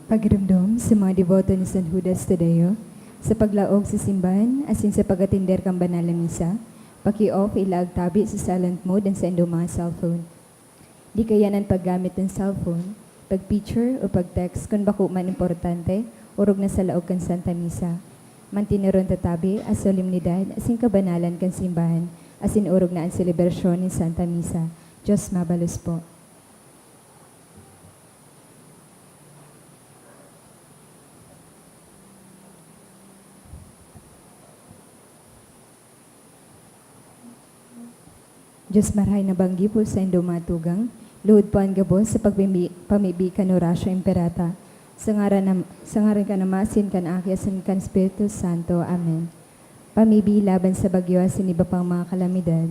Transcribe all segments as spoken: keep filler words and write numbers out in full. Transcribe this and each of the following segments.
Pagiromdom sa mga deboto ni San Judas Tadeo, sa paglaog sa simbahan asin sa pag-atender kan banal na misa, paki-off, ilaag tabi sa silent mode an saindong mga cellphone. Di kaiyan an paggamit nin cellphone, pag-picture o pag-text kun bako man importante, orog na sa laog kan Santa Misa. Mantineron ta tabi an solemnidad asin kabanalan kan simbahan, asin orog na an selebrasyon nin Santa Misa. Diyos mabalos po. Diyos marahay na banggi po saindong mga tugang, lugod po an gabos sa pagpimi-, pamibi kan Oratio Imperata. Sa ngaran na, sa ngaran kan Ama, asin kan Aki, asin kan Espiritu Santo. Amen. Pamibi laban sa bagyo asin iba pang mga kalamidad.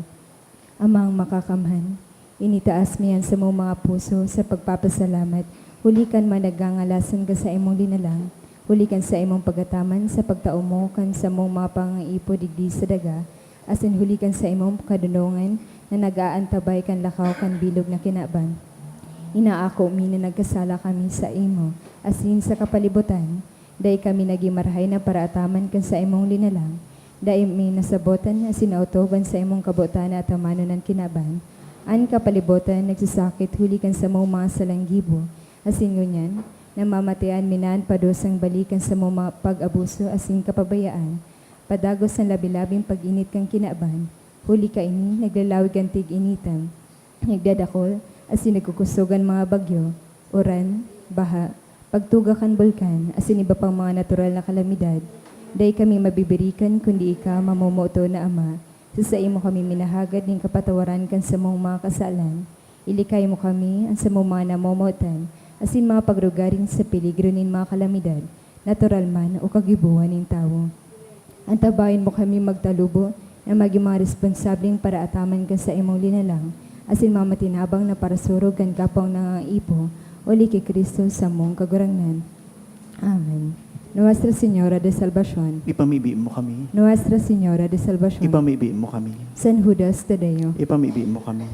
Amang Makakamhan, initaas mi an samong mga puso sa pagpapasalamat huli kan mga nagngangalasan kan saimong linalang, huli kan saimong pagataman sa pagtao mo kan samong mga pangangaipo digdi sa daga, asin huli kan saimong kadonongan na nag-aantabay kan lakaw kan bilog na kinaban. Inaako mi na nagkasala kami saimo asin sa kapalibotan, dai kami nagin marahay na paraataman kan saimong linalang, dai mi nasabotan asin naotob an saimong kabotan na atamanon an kinaban. An kapalibotan nagsasakit huli kan samong mga salang gibo, asin ngunyan, namamatean mi na an padusang balik kan samong mga pag-abuso asin kapabayaan, padagos an labi-labing pag-init kan kinaban. Huli kaini, naglalawig an tig-initan, nagdadakol, asin nagkukusog an mga bagyo, uran, baha, pagtuga kan bulkan, asin iba pang mga natural na kalamidad. Dai kami mabibirikan kundi ika, mamomoton na Ama. Sa saimo kami minahagad nin kapatawaran kan samong mga kasalan. Ilikay mo kami, an samong mga namomotan, asin mga pagrugaring sa peligro nin mga kalamidad, natural man o kagibohan nin tawo. Antabayan mo kami magtalubo na magin mga responsableng paraataman kan saimong linalang, asin mga matinabang na parasurog kan kapwang nangangaipo, huli ki Cristo samong Kagurangnan. Amen. Nuestra Señora de Salvacion. Ipamibi mo kami. Nuestra Señora de Salvacion. Ipamibi mo kami. San Judas Tadeo. Ipamibi mo kami.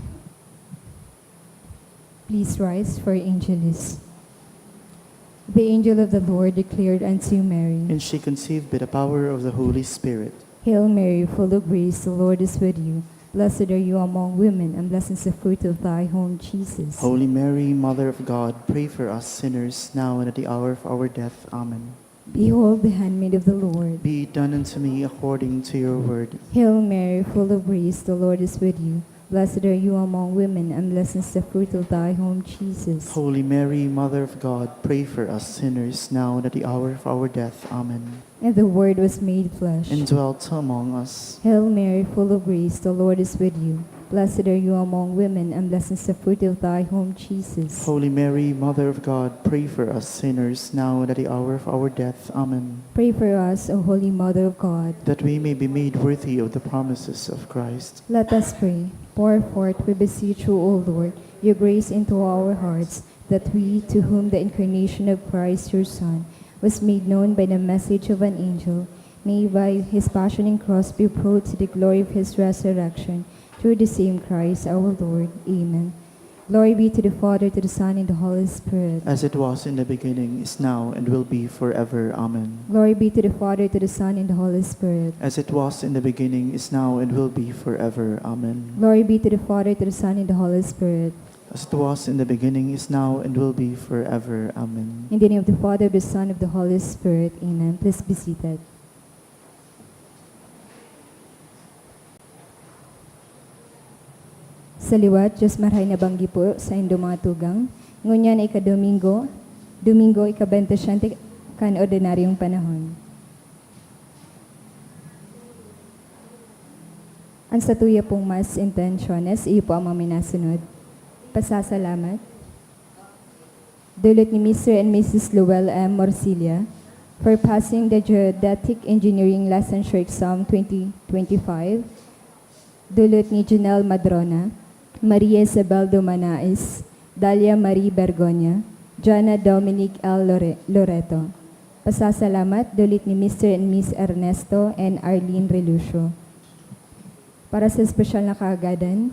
Please rise for Angelus. The angel of the Lord declared unto Mary, And she conceived by the power of the Holy Spirit. Hail Mary, full of grace, the Lord is with you. Blessed are you among women, and blessed is the fruit of thy womb, Jesus. Holy Mary, Mother of God, pray for us sinners, now and at the hour of our death. Amen. Behold the handmaid of the Lord. Be it done unto me according to your word. Hail Mary, full of grace, the Lord is with you. Blessed are you among women, and blessed is the fruit of thy womb, Jesus. Holy Mary, Mother of God, pray for us sinners, now and at the hour of our death. Amen. And the Word was made flesh. And dwelt among us. Hail Mary, full of grace, the Lord is with you. Blessed are you among women, and blessed is the fruit of thy womb, Jesus. Holy Mary, Mother of God, pray for us sinners, now and at the hour of our death. Amen. Pray for us, O Holy Mother of God. That we may be made worthy of the promises of Christ. Let us pray. Pour forth, we beseech you, O Lord, your grace into our hearts, that we, to whom the incarnation of Christ, your Son, was made known by the message of an angel, may by his passion and cross be brought to the glory of his resurrection, through the same Christ our Lord. Amen. Glory be to the Father, to the Son, and the Holy Spirit. As it was in the beginning, is now, and will be forever. Amen. Glory be to the Father, to the Son, and the Holy Spirit. As it was in the beginning, is now, and will be forever. Amen. Glory be to the Father, to the Son, and the Holy Spirit. As it was in the beginning, is now, and will be forever. Amen. In the name of the Father, of the Son, of the Holy Spirit. Amen. Please be seated. Sa liwat, Diyos marahay na banggi po saindo mga tugang. Ngunyan na ika-Domingo, Domingo ika-bente siyete kan ordinaryong panahon. Ang satuya pong Mass intentiones, iyo po ang mga minasunod. Pasasalamat. Dulot ni Mister and Missus Luel M. Morcilla for passing the Geodetic Engineering Licensure Exam twenty twenty-five. Dulot ni Janelle Madrona, Maria Isabel Dumanais, Dalia Marie Bergonia, Jana Dominic L. Lore-, Loreto. Pasasalamat, dulot ni Mister and Miss Ernesto and Arlene Relucio. Para sa espesyal na kaagadan,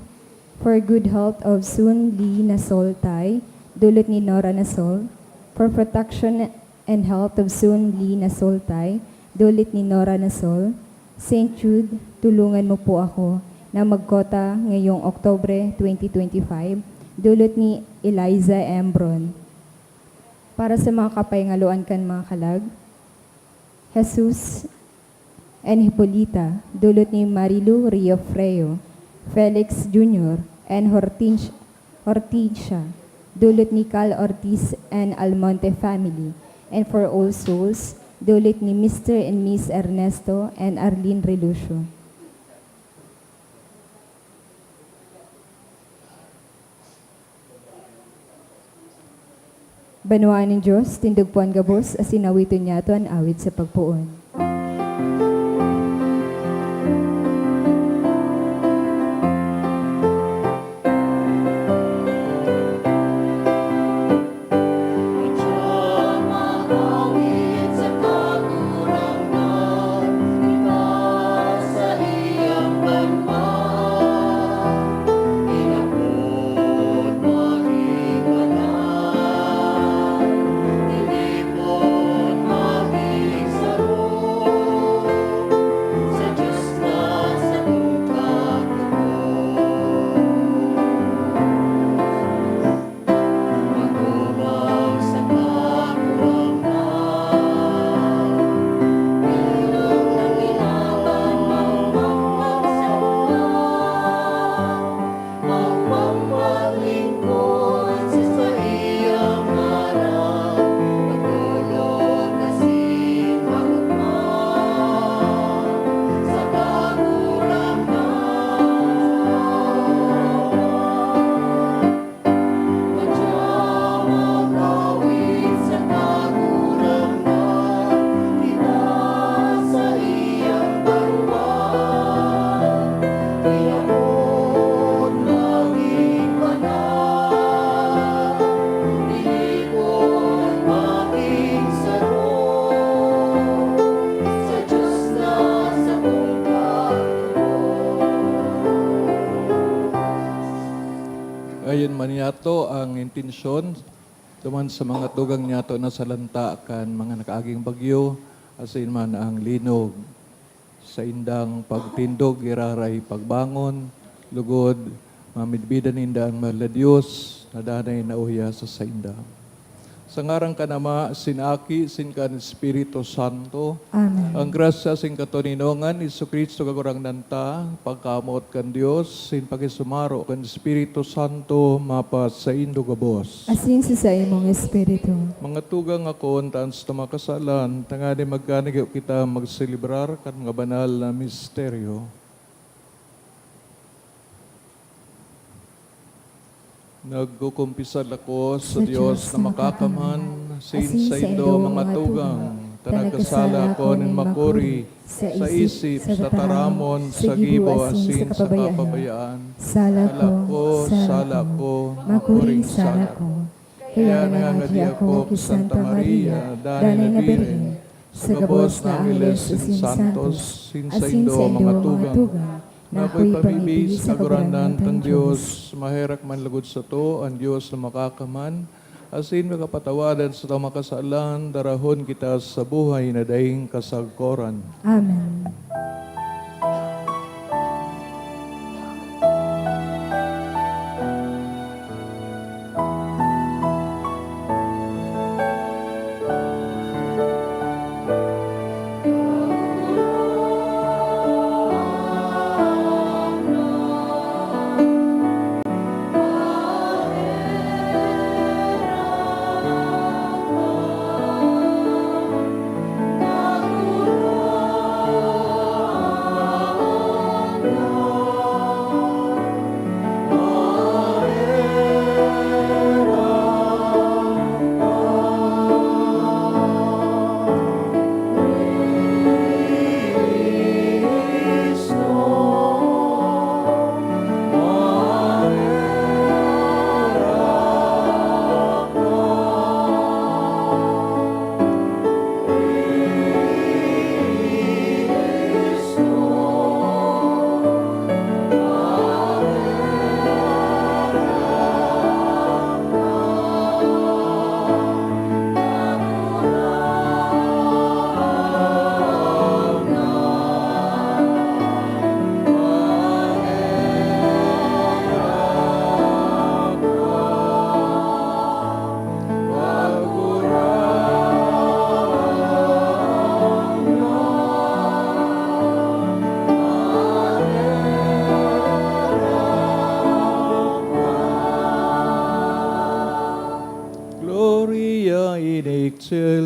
for good health of Sun Lee Nasol Tay, dulot ni Nora Nasol, for protection and health of Sun Lee Nasoltay, dulot ni Nora Nasol. Saint Jude, tulungan mo po ako, na magkota ngayong Oktubre twenty twenty-five, dulot ni Eliza Embron. Para sa mga kapayngaloan kan mga kalag, Jesus and Hipolita, dulot ni Marilu Riofreo, Felix Junior and Hortens-, Hortensia, dulot ni Cal Ortiz and Almonte family, and for all souls, dulot ni Mister and Miss Ernesto and Arlene Relucio. Banwaan nin Dios, tindog po an gabos, asin awiton niyato an awit sa pagpoon. Ayon man niyato ang intensyon duman sa mga tugang niyato na salanta kan mga nakaaging bagyo, asin man ang linog. Saindang pagtindog giraray pagbangon, lugod mamidbidan ninda an mahal na Dios na danay na uya sa sainda. Sa ngaran kan Ama, sin Aki, sin kan Espiritu Santo. Amen. Ang grasya sin katoninongan ni Jesu-Cristo, Kagurangnan ta, pagkamoot kan Dios, sin pakisumaro kan Espiritu Santo, mapasaindo gabos. Asin sa saimong espiritu. Mga tugang akon, taas na makasalan, tanganing magkanigyo kita magselebrar kan mga banal na misteryo. Nagkukumpisal ako sa Sa Dios Dios na na makakamhan, makakamhan, sin asin saindo saindo mga mga tugang, tugang, ta ta nagkasala nagkasala ako ako nin nin makuri, makuri, sa sa isip, isip, sa sa taramon, taramon, sa sa gibo, gibo, asin asin sa sa kapabayaan. kapabayaan. Sala Sala ko, ko, sala sala ko, ko, makuring makuring sala sala ko. ko. Kaya Kaya nangangadi nangangadi ako ako ki ki Santa Santa Maria, Maria, Danay Danay na na Birhen, Birhen, sa gabos na angeles asin santos, sin asin saindo saindo mga mga tugang, tugang, na ako'y ako'y pamibi pamibi sa sa Kagurangnan Kagurangnan tang tang Dios, Dios. Maherak man lugod sato an Dios na makakamhan, asin makapatawadan sa mga kasalan, darahon kita sa buhay na daing kasagkoran. Amen.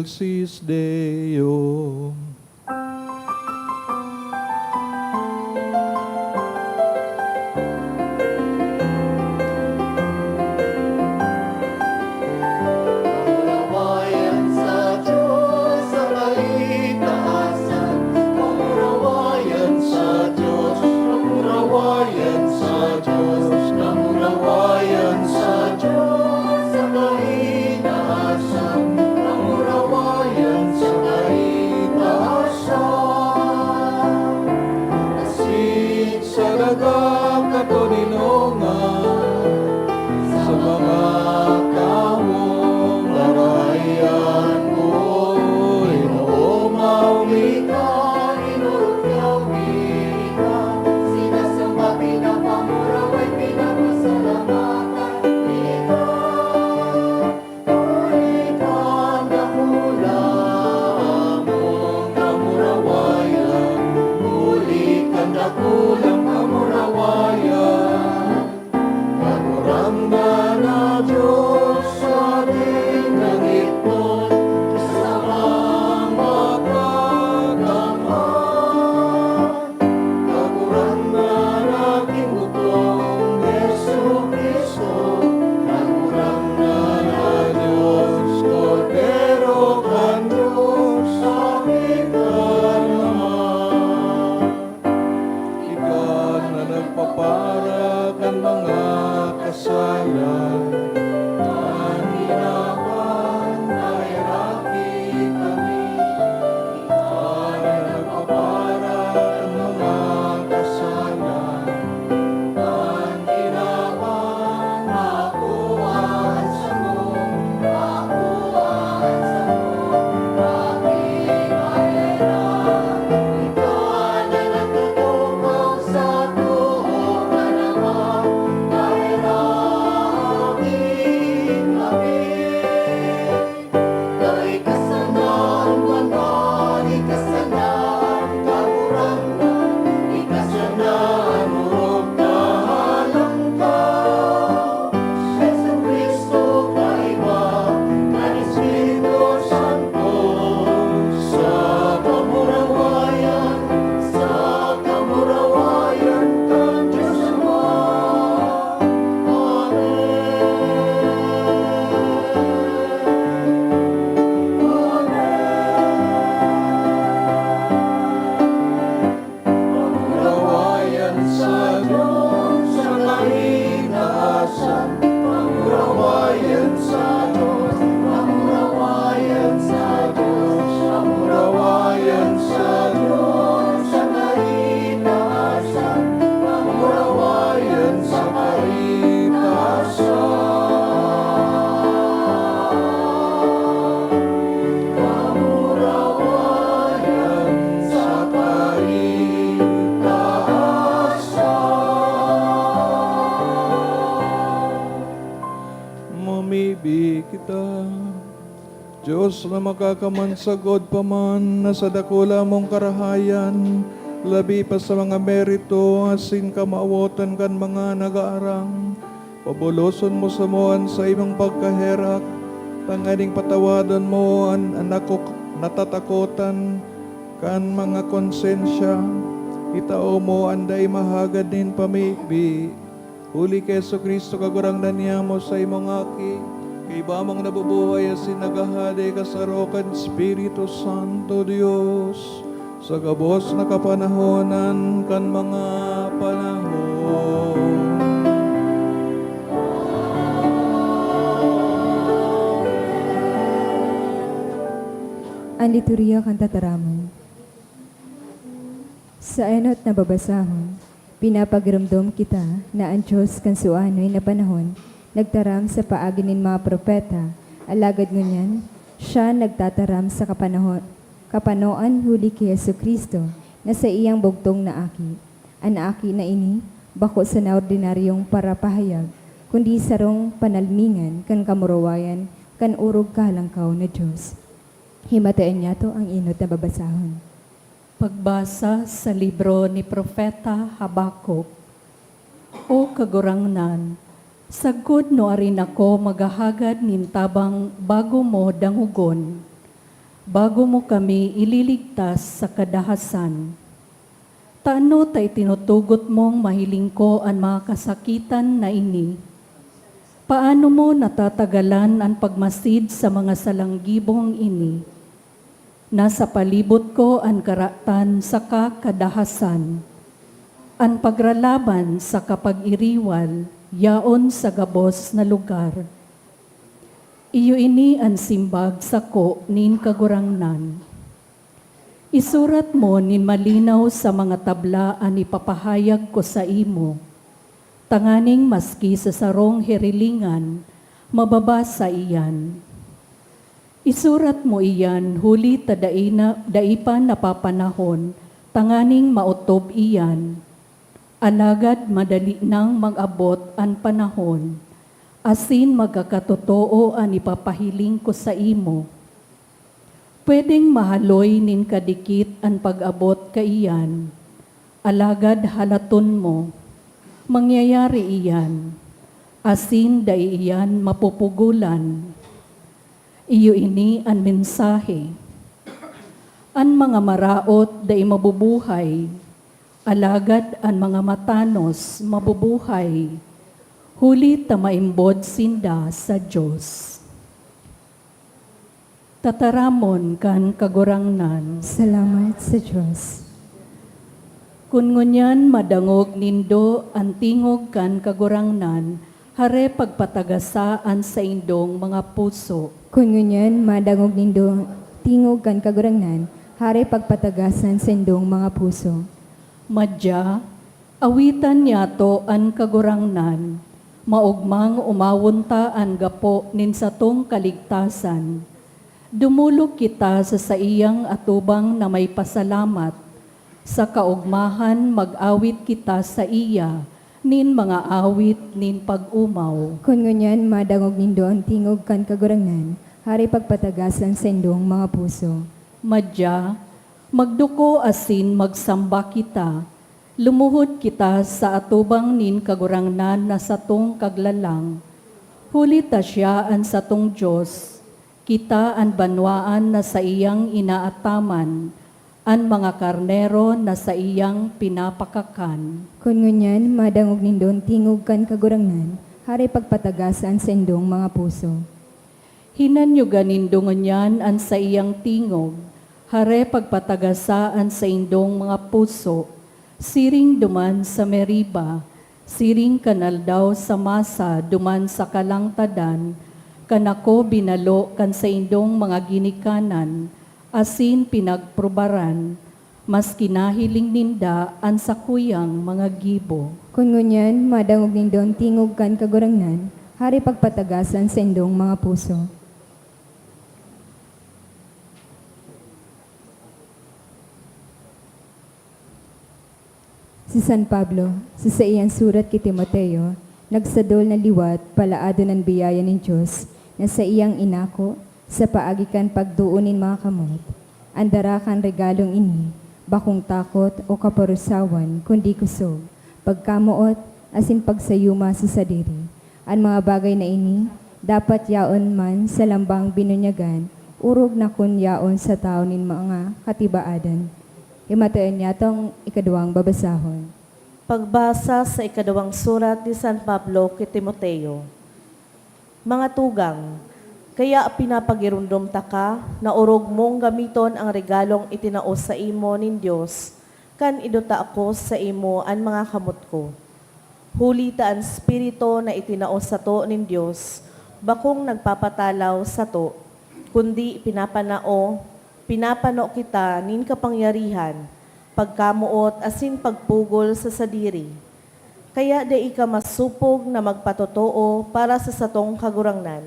Excelsis Deo. Kamurawayan sa Diyos sa kaitaasan. Kamurawayan sa Diyos, kamurawayan sa Diyos, kamurawayan sa Diyos sa kaitaasan. Kamurawayan sa kaitaasan. Asin sa dagang katoninongan, sa mga tawong karahayan ko, Ginoo, mauli ka, inorog niya ka, sinasamba, pinapamuraway, pinapasalamatan ka. Huli kan dakulang kamurawayan, huli kan dakulang kamurawayan. Kagurangnan na Diyos sa ating nangipon, sa mga kakamtan. Kagurangnan na ginugtong Jesu-Cristo, Kagurangnan na Diyos, Kordero kan Diyos, aki kan Ama. Ika na nagpapara kan mga kasalan, kan Kinaban, paheraki kami. Ika na nagpapara kan mga kasalan, kan Kinaban, ako ang samong, ako ang samong, aki paheraki. Jesu-Cristo, kaiba kan Espiritu Santo, sa kamurawayan, sa kamurawayan kan Dios Ama. Amen. Amen. Pangurawayan sa Dios sa kaitaasan. Pangurawayan sa Dios. Pangurawayan sa Dios. Pangurawayan sa Dios sa kaitaasan. Pangurawayan sa kaitaasan. Kamurawayan sa kaitaasan. Mamibi kita. Dios na makakamansagod pa man, na sa dakula mong karahayan, labi pa sa mga merito asin kamawotan kan mga nagaarang, pabuloson mo samo an saimong pagkaherak, tanganing patawadon mo an, an nakuk-, natatakotan kan mga konsensya. Itao mo an dai mahagad nin pamibi. Huli ki Jesu-Cristo, Kagurangnan niamo, saimong Aki, kaiba mong nabubuhay asin naghahade kasaro kan Espiritu Santo, Dios, sa gabos na kapanahonan kan mga panahon. An liturhiya kan tataramon. Sa enot na babasahon, pinapagiromdom kita na an Dios kan suanon na panahon nagtaram sa paagi nin mga propeta, alagad ngunyan, siya nagtataram sa kapanaho-, kapanoan huli ki Jesu-Cristo na saiyang bugtong na Aki. An Aki na ini, bako sana ordinaryong parapahayag, kundi sarong panalmingan kan kamurawayan kan orog kahalangkaw na Dios. Himatayan niyato an enot na babasahon. Pagbasa sa libro ni Propeta Habacuc. O Kagurangnan, sagkod nuarin ako maghahagad nin tabang bago mo dangogon. Bago mo kami ililigtas sa kadahasan, tano ta itinutugot mong mahiling ko an mga kasakitan na ini? Paano mo natatagalan an pagmasid sa mga salanggibong ini? Nasa palibot ko an karatan saka kadahasan. An pagralaban saka pag-iriwal yaon sa gabos na lugar. Iyo ini an simbag sako nin Kagurangnan. Isurat mo nin malinaw sa mga tabla an ipapahayag ko saimo, tanganing maski sa sarong hirilingan, mababasa iyan. Isurat mo iyan huli ta dai na, dai pa napapanahon tanganing maotob iyan. Alagad madali nang mag-abot an panahon, asin magkakatotoo an ipapahiling ko saimo. Pwedeng mahaloy nin kadikit an pag-abot kaiyan, alagad halaton mo, mangyayari iyan, asin dai iyan mapupugolan. Iyo ini an mensahe. An mga maraot dai mabubuhay, alagad an mga matanos mabubuhay, huli ta maimbod sinda sa Dios. Tataramon kan Kagurangnan. Salamat sa Dios. Kun ngunyan madangog nindo an tingog kan Kagurangnan, hare pagpatagasa an saindong mga puso. Kun ngunyan madangog nindo tingog kan Kagurangnan, hare pagpatagasa an saindong mga puso. Madya, awitan niyato an Kagurangnan, maogmang omawon ta an gapo nin satong kaligtasan. Dumolok kita sa saiyang atubang na may pasalamat, sa kaogmahan mag-awit kita saiya nin mga awit nin pag-omaw. Kun ngunyan madangog nindo an tingog kan Kagurangnan, hare pagpatagasa an saindong mga puso. Madya, magduko asin magsamba kita, lumuhod kita sa atubang nin Kagurangnan na satong Kaglalang, huli ta siya an satong Dios, kita an banwaan na saiyang inaataman, an mga karnero na saiyang pinapakakan. Kun ngunyan madangog nindo an tingog kan Kagurangnan, hare pagpatagasa an saindong mga puso. Hinanyoga nindo ngunyan an saiyang tingog, hare pagpatagasa an saindong mga puso, siring duman sa Meriba, siring kan aldaw sa Masa duman sa kalangtadan, kan ako binalo kan saindong mga ginikanan, asin pinagprobaran, maski nahiling ninda an sakuyang mga gibo. Kun ngunyan madangog nindo an tingog kan Kagurangnan, hare pagpatagasa an saindong mga puso. Si San Pablo, sa saiyang surat ki Timoteo, nagsadol na liwat palaadon an biyaya nin Dios na saiyang inako sa paagi kan pagdoon nin mga kamot. An dara kan regalong ini, bakong takot o kaparusawan, kundi kosog, pagkamoot, asin pagsayuma sa sadiri. An mga bagay na ini dapat yaon man sa lambang binunyagan, orog na kun yaon sa tawo nin mga katibaadan. Himatoon niyato an ikaduwang babasahon. Pagbasa sa ikaduwang surat ni San Pablo ki Timoteo. Mga tugang, kaya pinapagiromdom taka na orog mong gamiton an regalong itinao saimo nin Dios kan iduta ko saimo an mga kamot ko. Huli ta an Espiritu na itinao sato nin Dios bakong nagpapatalaw sato, kundi pinapanao, pinapano kita nin kapangyarihan, pagkamoot asin pagpugol sa sadiri. Kaya dai ka masopog na magpatotoo para sa satong Kagurangnan.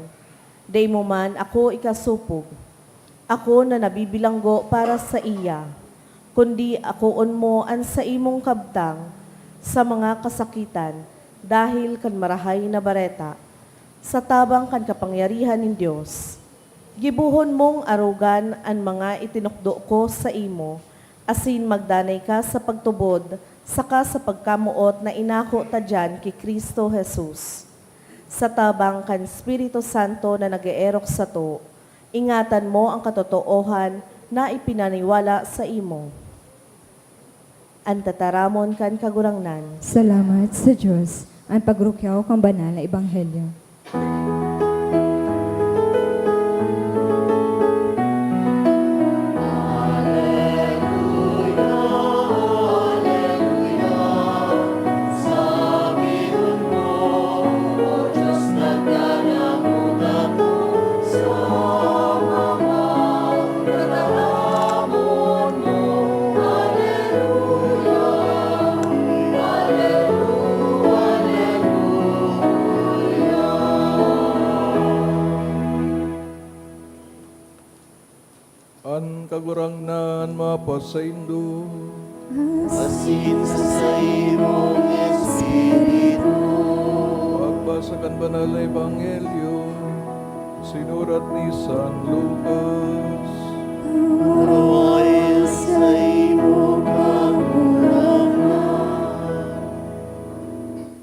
Dai mo man ako ikasopog, ako na nabibilanggo para saiya, kundi akoon mo an saimong kabtang sa mga kasakitan dahel kan Marahay na Bareta, sa tabang kan kapangyarihan nin Dios. Gibohon mong arogan an mga itinukdo ko saimo, asin magdanay ka sa pagtubod saka sa pagkamoot na inako ta diyan ki Cristo Jesus. Sa tabang kan Espiritu Santo na nag-eerok sato, Ingatan mo an katotoohan na ipinaniwala saimo. An Tataramon kan Kagurangnan. Salamat sa Dios. An pagrukyaw kan banal na ebanghelyo. An Kagurangnan mapasaindo. Asin sa saimong espiritu. Pagbasa kan Banal na Ebanghelyo, sinurat ni San Lucas. Marohay saimo, Kagurangnan.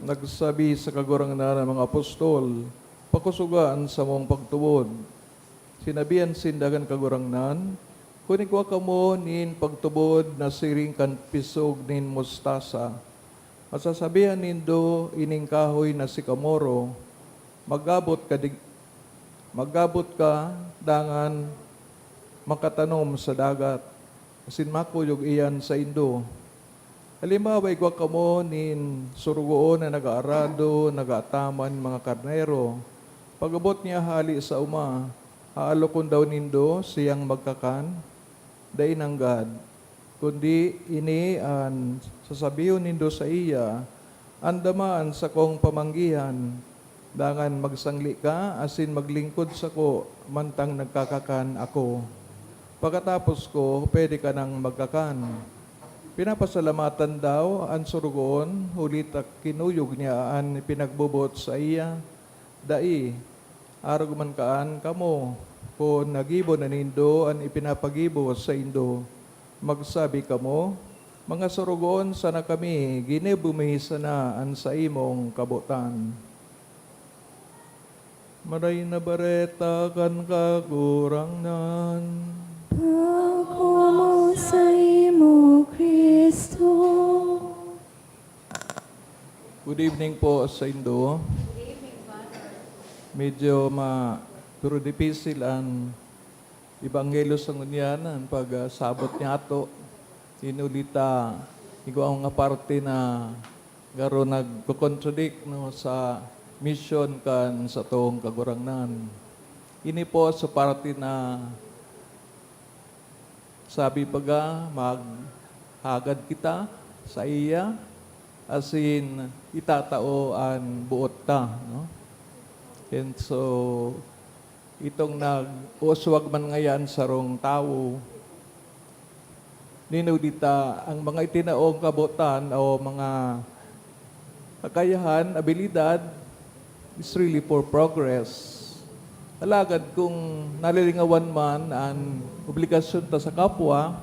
Nagsabi sa Kagurangnan an mga apostol, "Pakosoga an samong pagtubod." Sinabihan sinda kan Kagurangnan, "Kun igwa kamo nin pagtubod na siring kan pisog nin mustasa, masasabihan nindo ining kahoy na sikamoro, 'Mag-abot ka dig-, mag-abot ka, dangan makatanom sa dagat,' asin makuyog iyan saindo. Halimbawa, igwa kamo nin sorogoon na nag-aarado, nag-aataman nin mga karnero. Pag-abot niya hale sa oma, aalokon daw nindo siyang magkakan? Dai nanggad! Kundi ini an sasabihon nindo saiya, 'Andama an sakong pamanggihan, dangan magsangli ka asin maglingkod sako mantang nagkakakan ako. Pakatapos ko, pwede ka nang magkakan.' Pinapasalamatan daw an sorogoon, huli ta kinuyog niya an ipinagboboot saiya? Dai! Arog man kaan kamo, kun nagibo na nindo an ipinapagibo saindo, magsabi kamo, 'Mga sorogoon sana kami, ginibo mi sana an saimong kabotan.'" Marahay na Bareta kan Kagurangnan. Pakomo saimo, Cristo. Good evening po saindo. Medyo ma-, pero dipisil an ebanghelyo sa ngunyan, an pagsabot niyato. Inuli ta, igwa mga parte na garo nagko-contradict, no, sa mission kan satong Kagurangnan. Ini po sa parte na sabi baga, maghagad kita saiya, asin itatao an boot ta, no? And so, itong nag-uuswag man ngaya an sarong tawo, ninudi ta an mga itinaong kabotan o mga kakayahan, abilidad, is really for progress. Alagad kung nalilingawan man an obligasyon ta sa kapwa,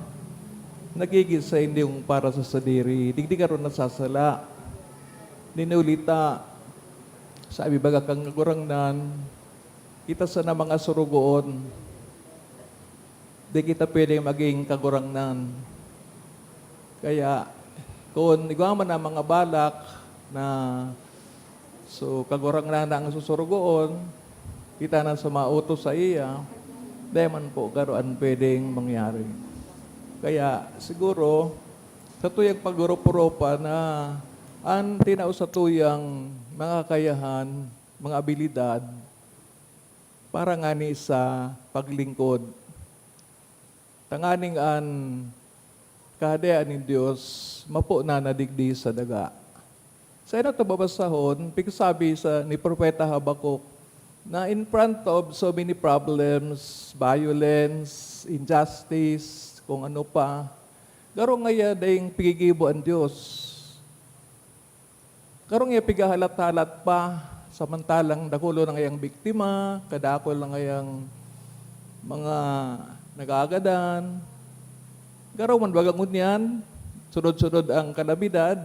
nagigin sa indiyong para sa sadiri, digdi garo nasasala. Ninuli ta, sabi baga kan Kagurangnan, kita sana mga sorogoon, di kita pwedeng maging kagurangnan. Kaya, kun igwa man ang mga balak na, so, kagurangnan na ang susurugoon, kita na sa mautos saiya, dai man po garo an pwedeng mangyari. Kaya, siguro, satuyang pag-urup-urupan na an tinao satuyang mga kakayahan, mga abilidad, para ngani sa paglingkod. Tanganing an Kahadean nin Dios mapo na na digdi sa daga. Sa inot na babasahon, pigsabi sa ni Propeta Habacuc na in front of so many problems, violence, injustice, kung ano pa, garo ngaya daing pigigibo an Dios. Karong iya pigahalat-halat pa, samantalang dakolo na ngayang biktima, kadakol na ngayang mga nagagadan. Garo man baga ngunyan, sunod-sunod ang kalamidad,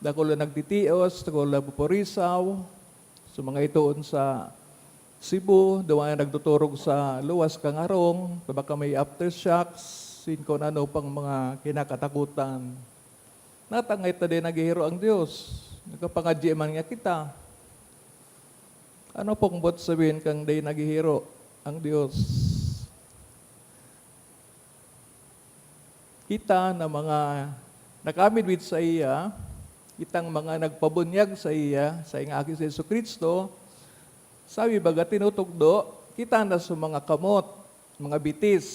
dakolo na nagtitios, dakolo na nagpupurisaw. So, mga itoon sa Cebu, duman na nagtuturog sa luwas kan harong, ta baka may aftershocks, sin kun ano pang mga kinakatakutan. Natangay ta di naghihiro ang Dios. Nagkapangadyi man nga kita. Ano pong buot sabihin kang di naghihiro ang Dios? Kita na mga nakamidbid saiya, kitang mga nagpabunyag saiya, saiyang Aki si Jesu-Cristo, sabi baga tinutugdo, kita na sa mga kamot, mga bitis,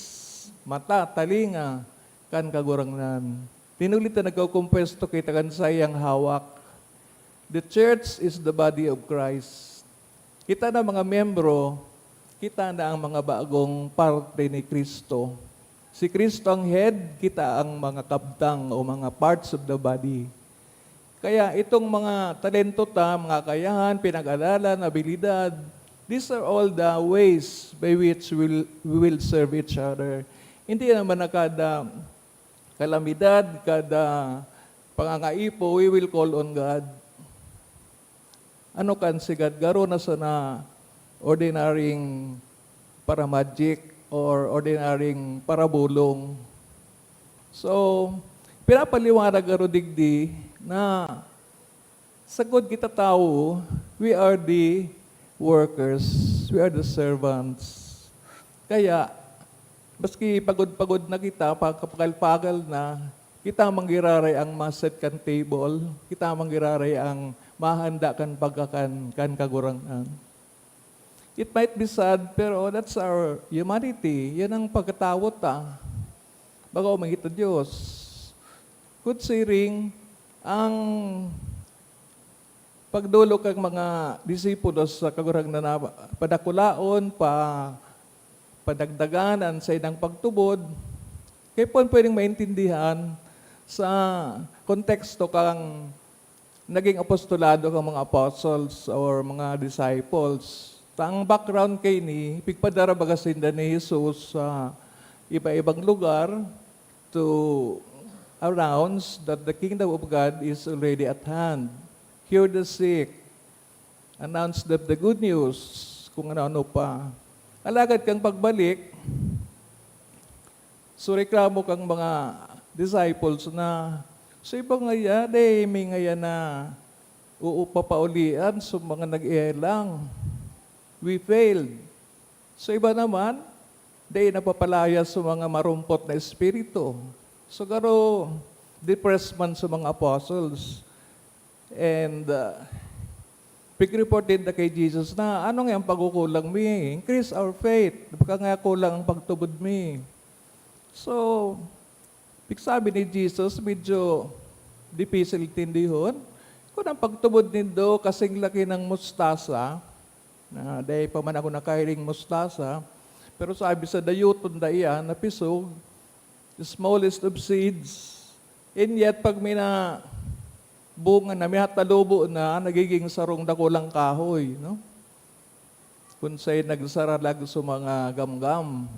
mata, talinga, kan Kagurangnan. Dinuli ta nagkakompuesto kita kan saiyang hawak. The church is the body of Christ. Kita na mga miyembro, kita na ang mga bagong parte ni Cristo. Si Cristo ang head, kita ang mga kabtang o mga parts of the body. Kaya itong mga talento ta, mga kakayahan, pinag-aralan, abilidad, these are all the ways by which we'll, we will serve each other. Hindi naman na kada kalamidad, kada pangangaipo, we will call on God. Ano kan si God? Garo na sana ordinaryong paramagic or ordinaryong parabulong. So, pinapaliwanag garo digdi na sagkod kita tawo, we are the workers, we are the servants. Kaya, maski pagod-pagod na kita, pagkapagal-pagal na, kita manggiraray ang maset kan table, kita manggiraray ang mahanda kan pagkakan kan Kagurangnan. It might be sad, pero that's our humanity. Yan ang pagkatawo ta. Baga umangit na Diyos. Good siring, ang pagdolok kan mga disipulos sa Kagurangnan na padakulaon, pa, padagdagan an saindang pagtubod, kaya po pwedeng maintindihan sa konteksto kan naging apostolado kan mga apostles or mga disciples. Ta ang background kaini, pigpadara baga sinda ni Jesus sa iba-ibang lugar to announce that the kingdom of God is already at hand. Cure the sick, announce the, the good news, kung ano-ano pa. Alagad kan pagbalik, so reklamo kan mga disciples na, "So iba ngaya, dai mi ngaya na, oo, papaulian sa mga nag-ihelang. We failed." So iba naman, dai napapalayas sa mga marumpot na espiritu. So garo, depressed man sa mga apostles. And, uh, pig-report din na kay Jesus na, "Ano nga ang pagkukulang mi? Increase our faith. Baka nga kulang ang pagtubod mi." So, pigsabi ni Jesus, medyo dipisil intindihon. Kung ang pagtubod nindo kasing laki ng mustasa, na dai pa man ako nakahiling mustasa, pero sabi sa dayoton daiya na pisog, the smallest of seeds, and yet pag mina-, bunga na, minatalubo na, nagiging sarong dakulang kahoy, no? Kun sa'y nagsaralag sa mga gamgam,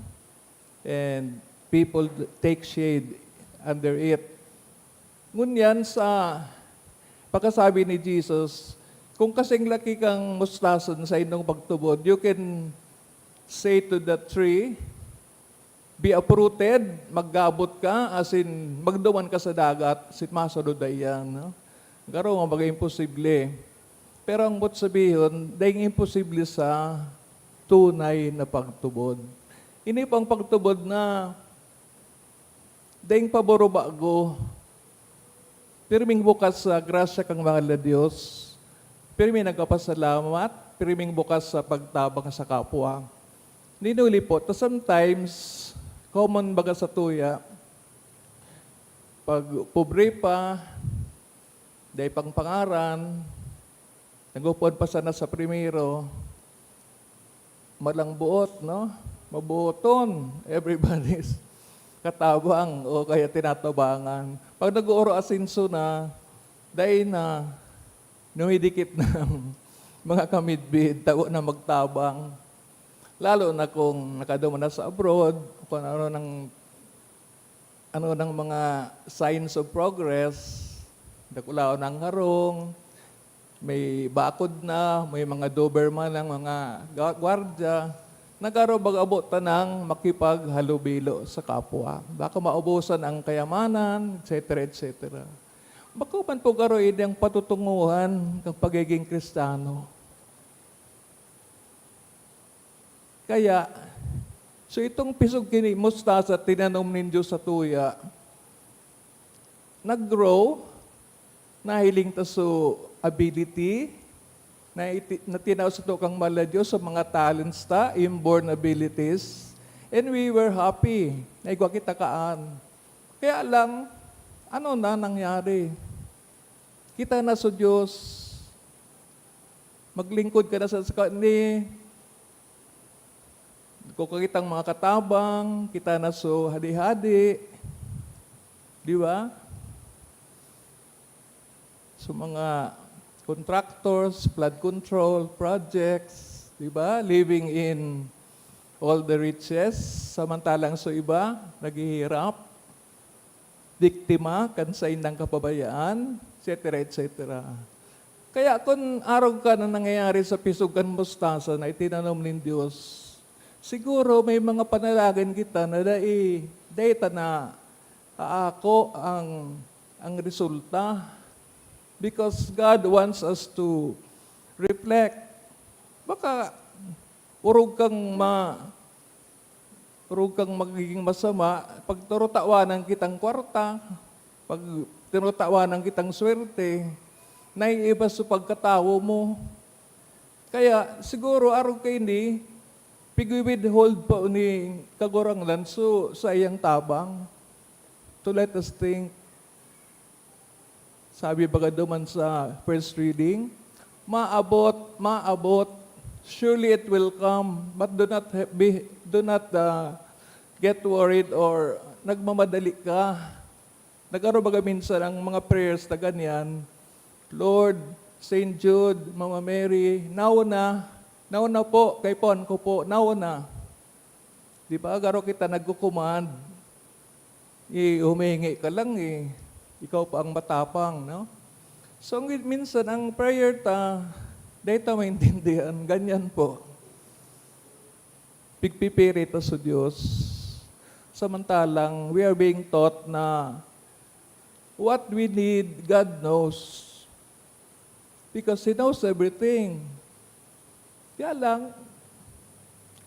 and people take shade under it. Ngunyan sa pagkasabi ni Jesus, "Kung kasing laki kang mustasa sa indong pagtubod, you can say to the tree, 'Be uprooted, maggabot ka,' asin magduman ka sa dagat, asin masunod na iyan," no? Garo nga maging imposible. Pero ang buot sabihon, daing imposible sa tunay na pagtubod. Ini pang pagtubod na daing paboro-bago, pirming bukas sa grasya kan mahal na Dios, pirming nagpapasalamat, pirming bukas sa pagtabang sa kapwa. Ninulipot, ta sometimes, common baga sa tuya, pag pobre pa, dai pang pangaran, nag-upod pa sana sa primero, malang buot, no? Mabuoton. Everybody's katabang o kaya tinatabangan. Pag nag-uuro asenso na, dai na, numidikit na ang mga kamidbid, tago na magtabang. Lalo na kung nakaduman na sa abroad, kung ano nang ano ng mga signs of progress, dakulaon ang harong, May bakod na, may mga Doberman ang mga ga-, gwardya. Nagaro bag-abot tanang makipaghalubilo sa kapwa. Baka maubusan ang kayamanan, et cetera, et cetera. Bako man po garo ini ang patutunguhan ng pagiging Kristiyano. Kaya, so itong pisog kini mustasa tinanom nin Diyos sa tuya, nag-grow, nahiling ta so ability, na iti-, na tinao sa tukang mahal na Diyos sa mga talents ta, inborn abilities, and we were happy. Naigwa kita kaan. Kaya lang, ano na nangyari? Kita na sa Diyos, maglingkod ka na sa, sa ni, kung kakitang mga katabang, kita na so hadi-hadi. Di ba? So mga contractors, flood control projects, di ba? Living in all the riches, samantalang so iba, naghihirap, biktima kan saindang kapabayaan, et cetera, et cetera. Kaya kun arog ka na nangyayari sa pisog kan mustasa na itinanom nin Dios, siguro may mga panalangin kita na dai, dai ta na aako ang, ang resulta. Because God wants us to reflect. Baka orog kang ma-, orog kang magiging masama pag tinutawan kitang kwarta, pag tinutawan kitang swerte, naiiba sa pagkatawo mo. Kaya siguro arog kaini, pigwi-withhold pa ni Kagurangnan so saiyang tabang. To let us think. Sabi baga duman sa first reading, "Maabot, maabot. Surely it will come, but do not ha-, be, do not, ah, get worried or nagmamadali ka." Nagaro baga minsan ang mga prayers na ganyan, "Lord, Saint Jude, Mama Mary, nauna, nauna po, kaipuhan ko po, nauna." Di ba, garo kita nagko-command? Eh, humihingi ka lang eh. Ikaw pa ang matapang, no? So, ang, minsan, ang prayer ta, dai ta maintindihan. Ganyan po. Pigpipiri ta sa Diyos. Samantalang, we are being taught na what we need, God knows. Because He knows everything. Kaya lang,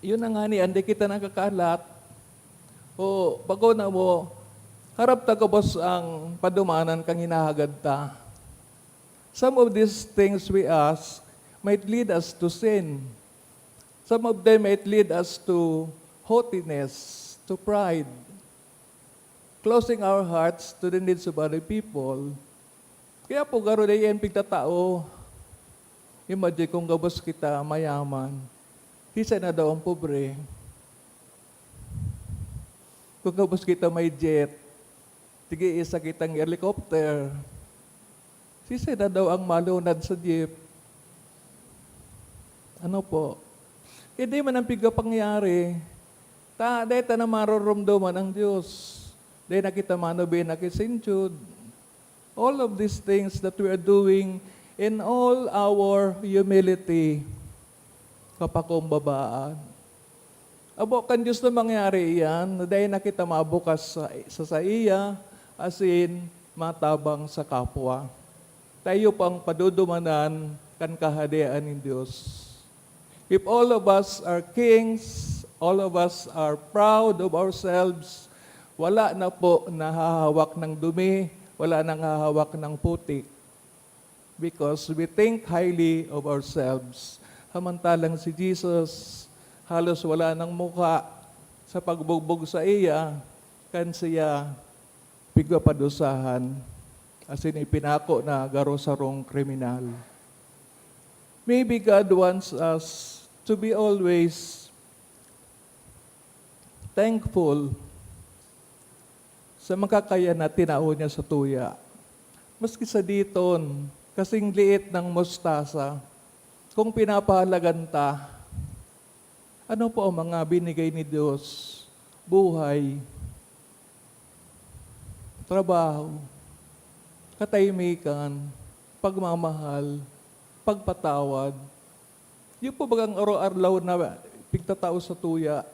yun na nga ni, hindi kita nakakalat. O, bago na mo, harap ta gabos ang padumanan kang hinahagad ta. Some of these things we ask might lead us to sin. Some of them might lead us to haughtiness, to pride, closing our hearts to the needs of other people. Kaya po, garo na yan pigtatao. Imagine kung gabos kita mayaman. Siisay na daw ang pobre? Kung gabos kita may jet, tig-iisa kitang helicopter. Siisay na daw ang malunad sa jeep? Ano po? Hindi man ang pigkapangyari. Ta, dai ta na maroromdoman ang Diyos. Dai na kita manobena ki Saint Jude. All of these things that we are doing in all our humility, kapakumbabaan. Abo, kan Diyos na mangyari iyan, na dai na kita mabukas sa, sa saiya, asin matabang sa kapwa. Tayo pang padudumanan kan Kahadean nin Diyos. If all of us are kings, all of us are proud of ourselves, wala na po nahahawak ng dumi, wala nang hahawak ng putik. Because we think highly of ourselves. Samantalang si Jesus, halos wala nang mukha sa pagbugbog saiya, kan siya pigpapadusahan, asin ipinako na garo sarong kriminal. Maybe God wants us to be always thankful sa makakayan na tinao niya sa tuya. Maski sa diton, kasing liit ng mustasa, kung pinapahalagan ta, ano po ang mga binigay ni Diyos? Buhay, trabaho, katahimikan, pagmamahal, pagpatawad. Yung po bagang araw-araw na pigtatao sa tuya.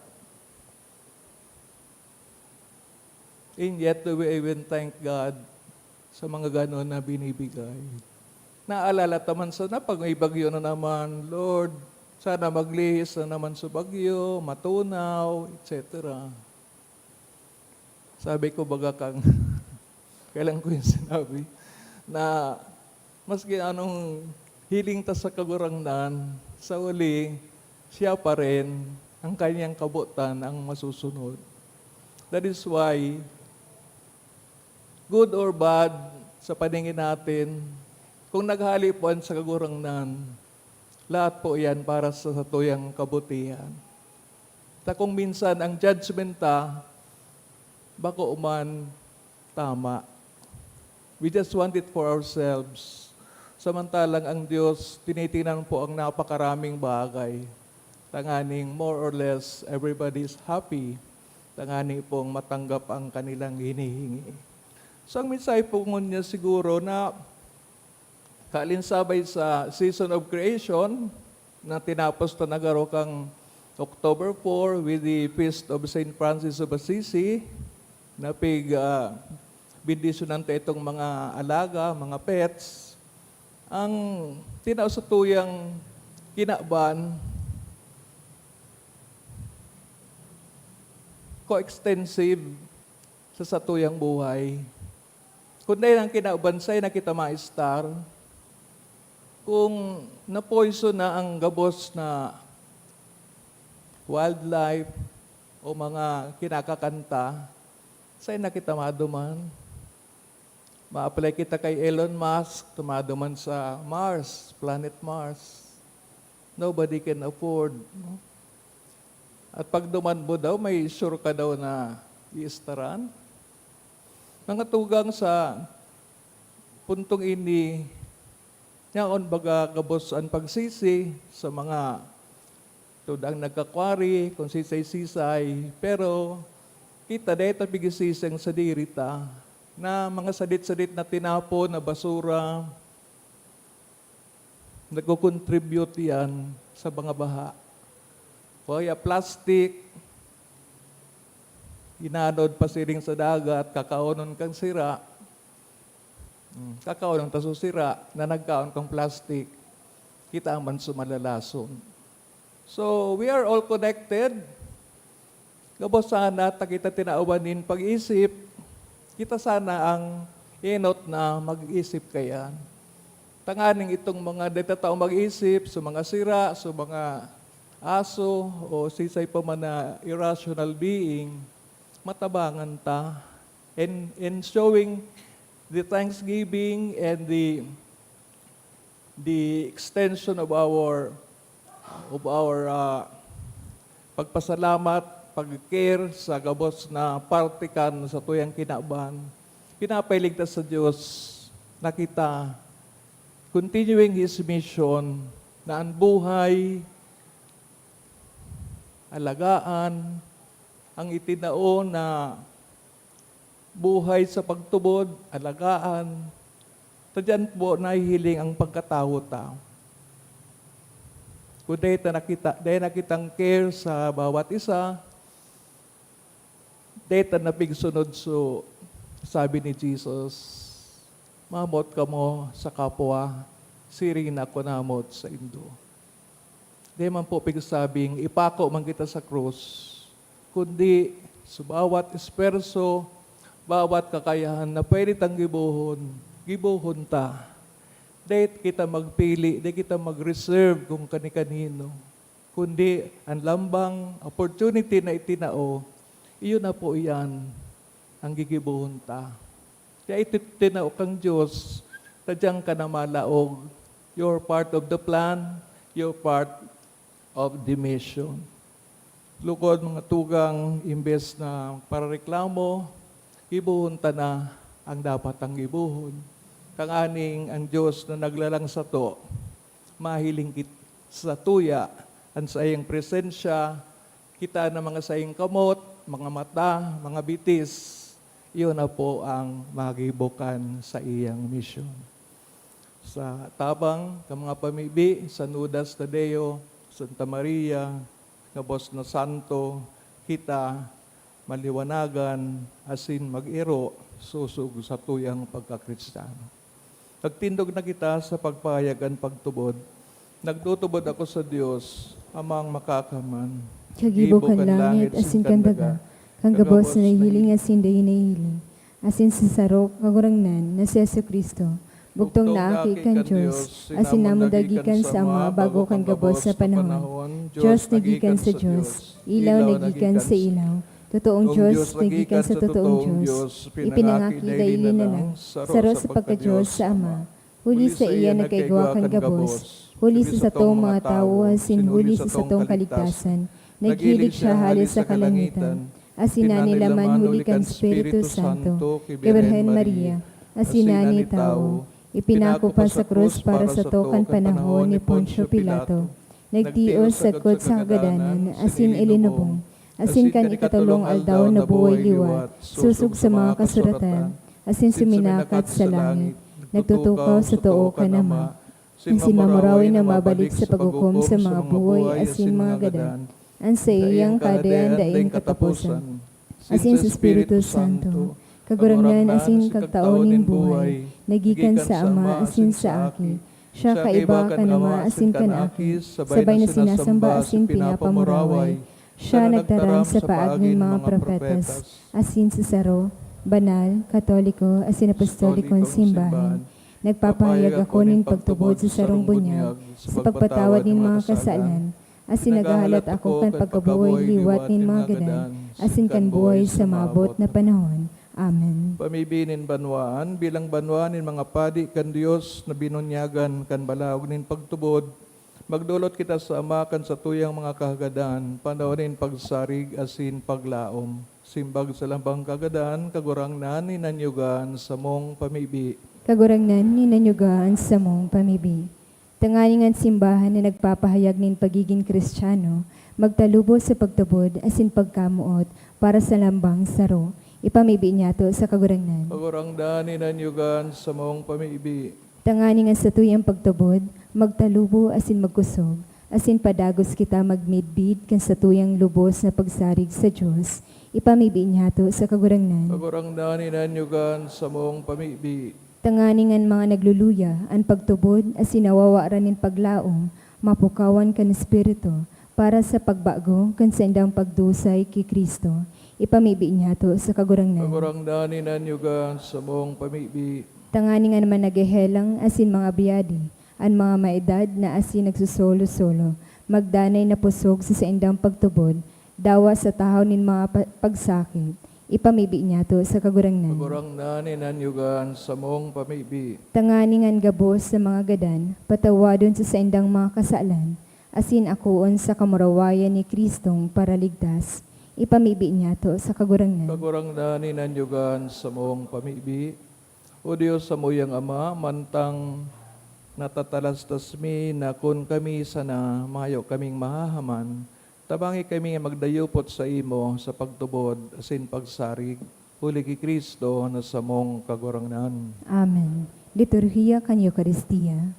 And yet, we even thank God sa mga ganon na binibigay. Naalala ta man sana pag may bagyo na naman, "Lord, sana maglihis na naman sa bagyo, matunaw," et cetera. Sabi ko, baga kang, kailan ko yung sinabi, na maski anong hiling ta sa Kagurangnan, sa huli, siya pa rin, ang kanyang kabotan ang masusunod. That is why, good or bad, sa paningin natin, kung naghali po yan sa Kagurangnan, lahat po yan para sa satuyang kabutihan. Ta kung minsan ang judgment ta, bako man tama. We just want it for ourselves. Samantalang ang Diyos, tinitingnan po ang napakaraming bagay. Tanganing more or less, everybody is happy. Tanganing pong matanggap ang kanilang hinihingi. So, ang mensahe po ngunyan siguro na kalinsabay sa Season of Creation na tinapos ta na garo kan October four with the Feast of Saint Francis of Assisi, na pig, ah, bendisyonan ta itong mga alaga, mga pets. Ang tinao sa tuyang kinaban, coextensive sa satuyang buhay. Kung dai ang kinaban, saen na kita maestar. Kung napoison na ang gabos na wildlife o mga kinakakan ta, saen na kita maduman. Ma-apply kita kay Elon Musk, tumaduman sa Mars, planet Mars. Nobody can afford, no? At pagduman mo daw, may sure ka daw na iistaran? Mga tugang, sa puntong ini, yaon baga gabos an pagsisi sa mga tud ang nagkakwari, kung sisay-sisay, pero kita dai ta pigisisi an sadiri ta, na mga sadit-sadit na tinapon na basura, nagko-contribute yan sa mga baha. Kaya plastic, inanod pasiring sa dagat, kakaonon kang sira. Hmm, kakaonon ta so sira na nagkaon kang plastic. Kita man so malalason. So, we are all connected. Gabos sana ta kita tinawan nin pag-isip, kita sana ang enot na mag-isip kaiyan. Tanganing itong mga dai ta tao mag-isip, sa mga sira, sa mga aso, o sisay pa man na irrational being, matabangan ta. And, and showing the thanksgiving and the, the extension of our, of our, ah, pagpasalamat, pag-care sa gabos na parte kan satuyang kinaban, pinapahiling ta sa Dios na kita continuing His mission, na an buhay, alagaan, ang itinao na buhay sa pagtubod, alagaan, ta diyan po nahihiling ang pagkatawo ta. Kung dai ta nakita, dai na kitang care sa bawat isa, dai ta napigsunod so sabi ni Jesus, "Mamot kamo sa kapwa, siring na ako namot saindo." Di man po pigsabing ipako man kita sa krus, kundi sa bawat esperso, bawat kakayahan na pwede tang gibohon, gibohon ta. Dai kita magpili, dai kita mag-reserve kung kani-kanino, kundi an lambang opportunity na itinao, iyo na po iyan ang gigibohon ta. Kaya iti-, tinao kang Diyos, ta diyan ka na malaog. You're part of the plan, you're part of the mission. Lugod, mga tugang, imbes na parareklamo, gibohon ta na ang dapat ang gibohon. Tanganing ang Diyos na naglalang sato, mahiling kit-, satuya an saiyang presensya, kita na mga saiyang kamot, mga mata, mga bitis, iyon na po ang magibo kan saiyang misyon. Sa tabang kan mga pamibi, San Judas Tadeo, Santa Maria, gabos na santo, kita maliwanagan asin mag-iro sosog sa tuyang pagkakristiyano. Nagtindog na kita sa pagpahayag kan pagtubod. Nagtutubod ako sa Dios, Amang Makakaman, Kagibo kan langit asin kan daga, kan gabos na nahihiling asin dai nahihiling, asin sa saro Kagurangnan na si Jesu-Cristo, bugtong na Aki kan Dios, asin namundagi kan sa Ama bago kan gabos na panahon. Dios na gikan sa Dios, ilaw na gikan sa ilaw, totoong Dios na gikan sa totoong Dios, ipinangaki daili na lang, saro sa pagka-Dios sa Ama. Huli saiya nagkaigwa kan gabos, huli sa satong mga tawo asin huli sa satong kaligtasan, naghilig siya hale sa kalangitan, asin nanilaman huli kan Espiritu Santo, ki Birhen Maria, asin nani tawo. Ipinako pa sa krus para sato kan panahon ni Poncio Pilato. Nagtios sagkod sa kagadanan asin ilinubong, asin kan ikatolong aldaw nabuhay liwat sosog sa mga kasuratan, asin suminakat sa langit, nagtutukaw sa too kan Ama, asin mamurawi na mabalik sa paghukom sa mga buhay asin mga gadan, an saiyang kadayan-daing kataposan. Asin sa Espiritu Santo, Kagurangnan asin Kagtao nin buhay, na gikan sa Ama asin sa Aki. Siya kaiba kan Ama asin kan Aki, sabay na sinasamba asin pinapamuraway. Siya nagtaram sa paagi nin mga propetas, asin sa saro, banal, katoliko, asin apostolikong simbahan. Nagpapahayag ako nin pagtubod sa sarong bunyag, sa pagpatawad nin mga kasalan, asin naghahalat ako kan pagkabuhay liwat nin mga gadan, asin kan buhay sa maabot na panahon. Amen. Pamibi nin banwaan, bilang banwa nin mga padi kan Dios na binunyagan kan balaog nin pagtubod, magdolot kita sa Ama kan satuyang mga kahagadan, panahon nin pagsarig asin paglaom. Simbag sa lambang kagadan, Kagurangnan, hinanyuga an samong pamibi. Kagurangnan, hinanyuga an samong pamibi. Tanganing an simbahan na nagpapahayag nin pagigin Kristiyano, magtalubo sa pagtubod asin pagkamoot para sa lambang saro. Ipamibi niyato sa Kagurangnan. Kagurangnan, hinanyuga an samong pamibi. Tanganing an satuyang pagtubod, magtalubo asin magkosog, asin padagos kita magmidbid kan satuyang lubos na pagsarig sa Dios, ipamibi niyato sa Kagurangnan. Kagurangnan, hinanyuga an samong pamibi. Tanganing an mga nagluluya, an pagtubod, asin nawawaran nin paglaom, mapukawan kan Espiritu, para sa pagbago kan saindang pagdusay ki Cristo, ipamibi niyato sa Kagurangnan. Kagurangnan, hinanyuga an samong pamibi. Tanganing an mga naghehelang asin mga biyadi, an mga maedad na asin nagsosolo-solo, magdanay na pusog sa saindang pagtubod, dawa sa tahaw nin mga pa-, pagsakit, ipamibi niyato sa Kagurangnan. Kagurangnan, hinanyuga an samong pamibi. Tanganing an gabos na mga gadan, patawadon sa saindang mga kasalan, asin akoon sa kamurawayan ni Cristong Paraligtas, ipamibi niyato sa Kagurangnan. Kagurangnan, hinanyuga an samong pamibi. O Dios, samuyang Ama, mantang natatalastas mi na kun kami sana mayo kaming mahahaman, tabangi kami magdayupot saimo sa pagtubod asin pagsarig, huli ki Cristo na samong Kagurangnan. Amen. Liturhiya kan Eukaristia.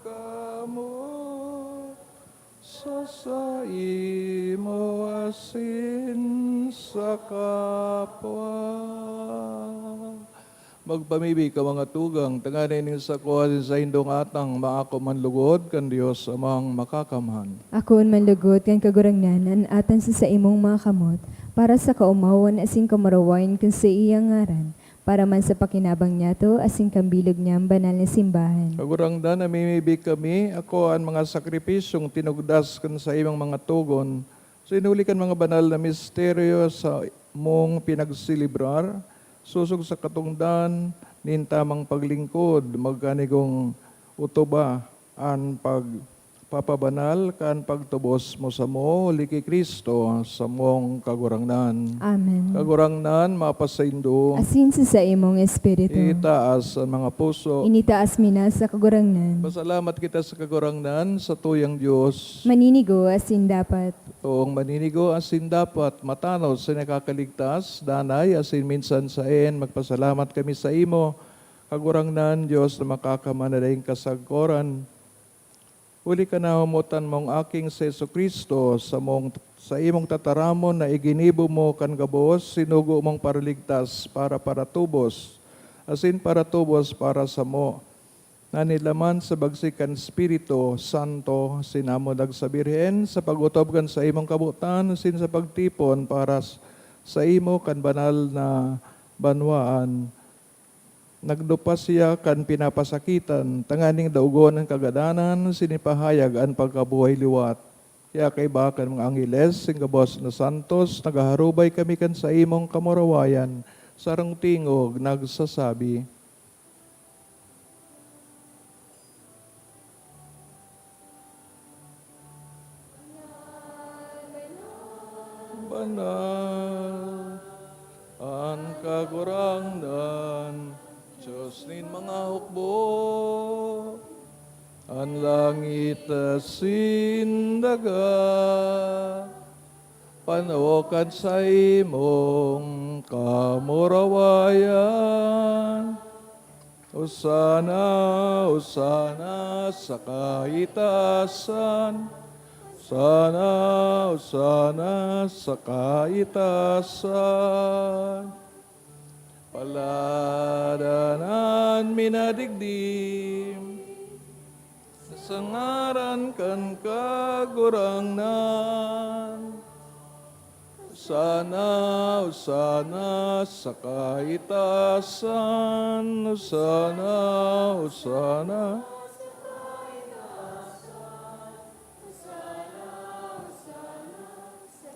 Kamo sa saimo asin sa kapwa. Magpamibi ka, mga tugang, tanganing nin sako asin saindong atang maako man lugod kan Dios Amang Makakamhan. Akoon man lugod kan Kagurangnan an atang sa saimong mga kamot, para sa kaomawan asin kamurawayan kan saiyang ngaran, para man sa pakinabang niyato asin kan bilog niyang banal na simbahan. Kagurangnan, namimibi kami, akoa an mga sakripisyong tinugdas kan saimong mga togon, sa inuli kan mga banal na misteryo samong pinagselebrar, sosog sa katongdan nin tamang paglingkod, magkanigong otoba an pagpapabanal kan pagtubos mo samo, huli ki Cristo, samong Kagurangnan. Amen. Kagurangnan, mapasaindo. Asin sa saimong espiritu. Itaas an mga puso. Initaas mi na sa Kagurangnan. Pasalamat kita sa Kagurangnan, sa tuyang Dios. Maninigo asin dapat. Toong maninigo asin dapat, matanos sa nakakaligtas, danay asin minsan saen, magpasalamat kami saimo, Kagurangnan, Dios na makakamhan na daing kasagkoran. Huli kan nahumotan mong Aking si Jesu-Cristo, samong, sa imong tataramon na iginibo mo kan gabos, sinugo mong paraligtas para paratubos, asin paratubos para samo, na nilaman sa bagsik kan Espiritu Santo, sinamod sa Birhen, sa pag-otob kan saimong kabotan, asin sa pagtipon para s-, saimo kan banal na banwaan. Nagdupa siya kan pinapasakitan, tanganing daogon an kagadanan, asin ipahayag an pagkabuhay liwat. Kaya kaiba kan mga angheles, sing gabos na santos, naghaharubay kami kan saimong kamurawayan, sarong tingog nagsasabi, "Banal an Kagurangnan, Dios nin mga hukbo. An langit asin daga, pano kan saimong kamurawayan. Osana, Osana sa kaitaasan. Osana, Osana sa kaitaasan. Paladanan mi na digdi sa ngaran kan Kagurangnan. Osana, Osana sa kaitaasan. Osana, Osana.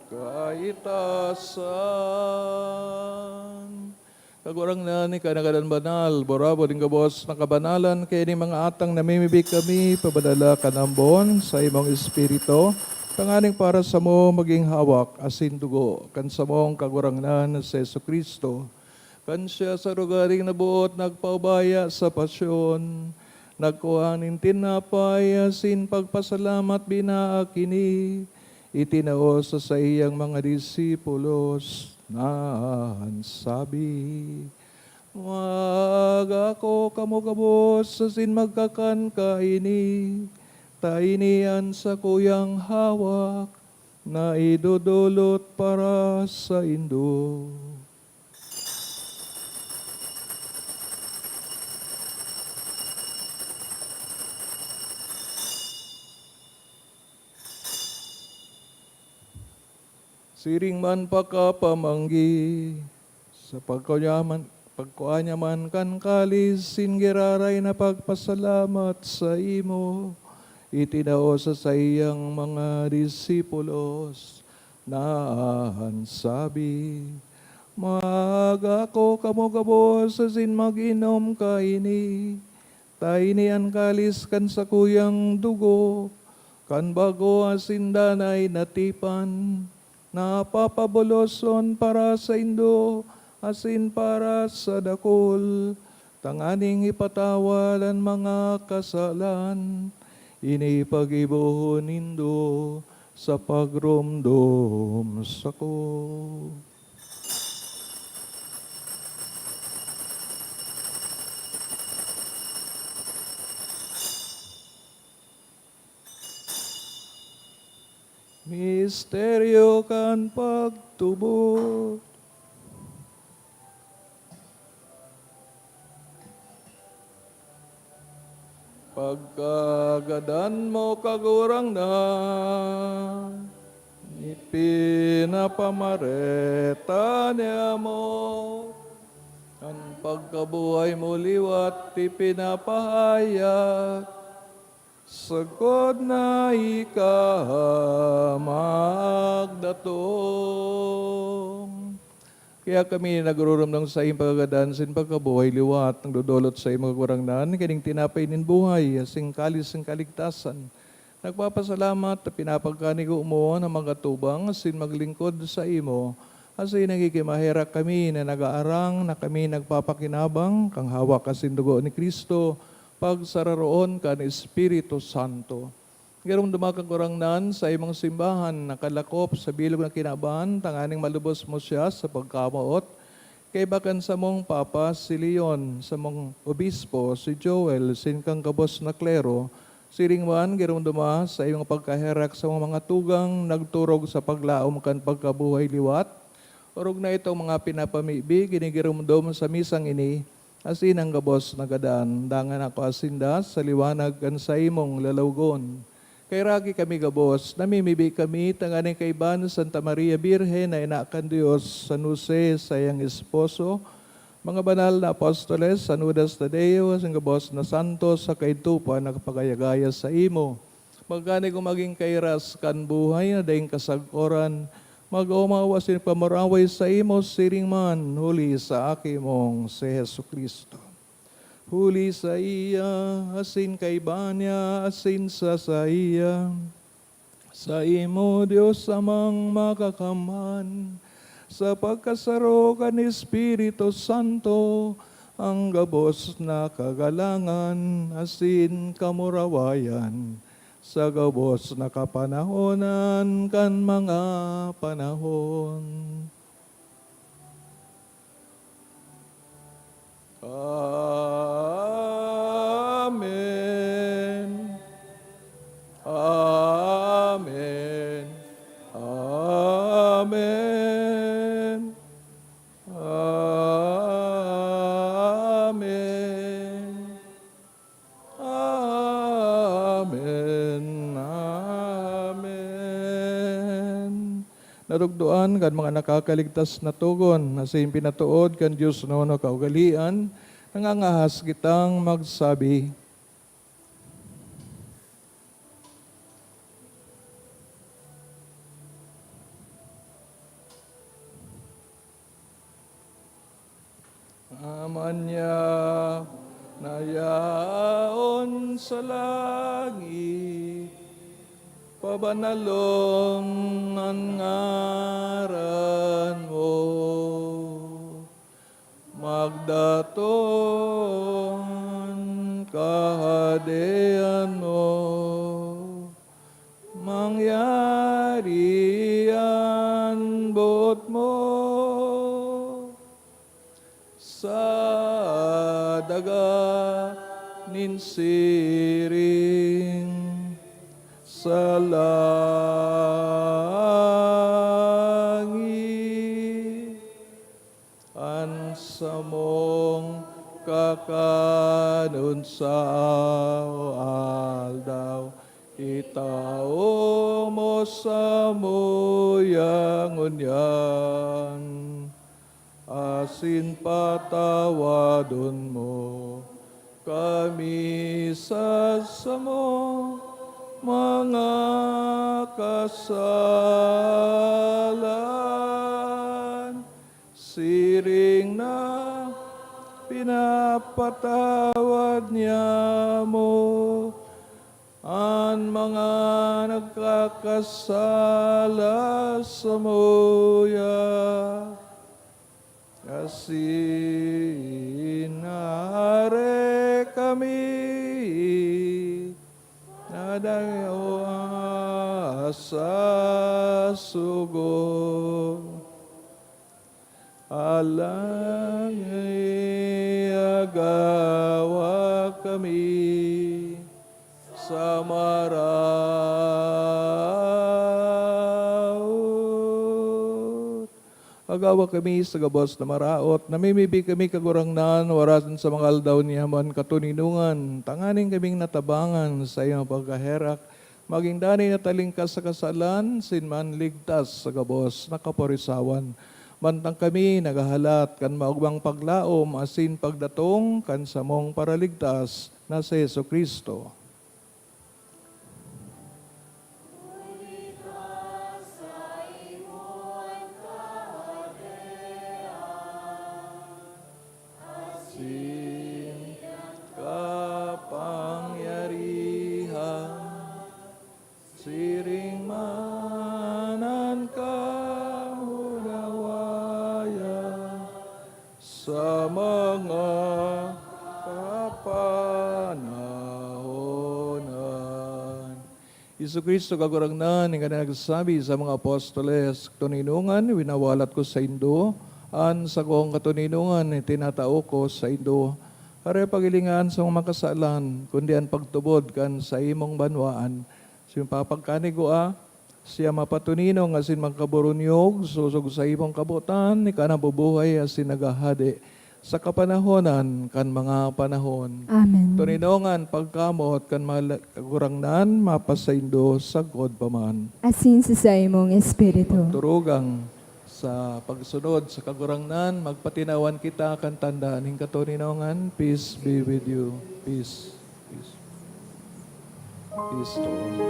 Kaitaasan. Kagurangnan, ika na gadan banal, burabod nin gabos na kabanalan, kaya ning mga atang namimibi kami, papadala kan ambon sa imong Espiritu, tanganing para samo magin hawak asin dugo kan samong Kagurangnan na si Jesu-Cristo. Kan siya sa rogaring naboot nagpaubaya sa pasyon, nagkua nin tinapay asin pagpasalamat binaak ini, itinao sa saiyang mga disipulos, nasabi, "Mag-ako kamo gabos asin magkakan kaini, ta ini an sakuyang hawak na idodolot para saindo." Siring man pakapamanggi, sa pagkua niya man, pagkua niya man kan kalis, nin giraray na pagpasalamat saimo, itinao sa saiyang mga disipulos, nasabi, "Mag-ako kamo gabos asin mag-inom kaini, ta ini an kalis kan sakuyang dugo, kan bago asin danay na tipan, na papaboloson para saindo asin para sa dakul, tanganing ipatawad an mga kasalan. Ini paggibohon nindo sa pagromdom sako." Misteryo kan pag- Tubod. Pagkagadan mo, Kagurangnan, ipinapamareta niamo an pagkabuhay mo liwat ipinapahayag, sagkod na ika magdatong. Kaya kami nagururumdom sa iyong pagkagadan sin pagkabuhay liwat, nagdodolot sa imo, Kagurangnan, kining tinapay nin buhay, asin kalis nin kaligtasan. Nagpapasalamat ta pinapagkanigo mo na mag-atubang asin maglingkod sa imo. Asin naghihimaherak kami na nag-aarang na kami nagpapakinabang kan hawak asin dugo ni Cristo, pagsararoon kan Espiritu Santo. Giromdoma, Kagurangnan, sa imong simbahan na kalakop sa bilog na kinaban, tanganing malubos mo siya sa pagkamoot. Kaiba kan samong Papa si Leon, samong Obispo si Joel, sin kan gabos na klero, siring man, giromdoma sa imong pagkaherak sa mga tugang nagturog sa paglaom kan pagkabuhay liwat. Orog na itong mga pinapamibi, ginigiromdom sa misang ini, asin an gabos na gadan, dangan ako asinda sa liwanag kan saimong lalawgon. Kaheraki kami gabos, namimibi kami tanganing kaiba ni Santa Maria Birhen na ina kan Dios, San Jose, saiyang esposo, mga banal na apostoles, San Judas Tadeo, asin gabos na santos sa kaidto pa nakapagaya-gaya saimo. Magkanigo magin kairas kan buhay na daing kasagkoran, mag-omaw asin pamuraway saimo siring man huli sa Aki mong si Jesu-Cristo. Huli saiya, asin kaiba niya, asin sa saiya, saimo, Dios Amang Makakamhan, sa pagkasaro kan Espiritu Santo, ang gabos na kagalangan asin kamurawayan sa gabos na kapanahonan kan mga panahon. Amen. Amen. Amen. Amen. Amen. Amen. Narugdoan kan mga nakakaligtas na togon, asin pinatood kan Dios na huno kaugalean, nangangahas kitang magsabi. Ama niya na yaon sa langit, pabanalon an ngaran mo. Magdatong kahadean mo. Mangyari an boot mo sa daga nin siring sa langit. An samong kakanon sa aldaw, itao mo samuya ngunyan, asin patawadon mo kami sa samong mga kasalan, siring na pinapatawad niamo an mga nagkakasala samuya. Asin aare kami na dawa sa sugo, alagad agawa kami sa maraot. Gawa kami sa gabos na maraot, namimibi kami, Kagurangnan, warasan sa mga aldaw niya man katoninongan, tanganing kaming natabangan sa iyong pagkaherak, magin danay na talingkas sa kasalan, asin manligtas sa gabos na kaporisawan. Mantang kami naghahalat kan maogmang paglaom asin pagdatong kan samong Paraligtas na si Jesu-Cristo. Asin kapangyarihan, siring man an kahunawayan sa mga kapanahonan. Jesu-Cristo, Kagurangnan, ika na nagsabi sa mga apostoles, "Toninongan, winawalat ko saindo, an sakong katoninongan, itinatao ko saindo." Hare paghilingan sa mga makasalan, kundi an pagtubod kan saimong banwaan. Sa iyong papagkanigwa, siya mapatoninong asin magkaburunyog, sosog sa imong kabotan, ika na bubuhay asin naghahade sa kapanahonan kan mga panahon. Amen. Toninongan, pagkamoot kan mga la-, Kagurangnan, mapasaindo sagkod pa man. Asin sa saimong espiritu. Turugang sa pagsunod sa Kagurangnan, magpatinawan kita kan tanda nin katoninongan. Peace be with you. Peace. Peace. Peace to all.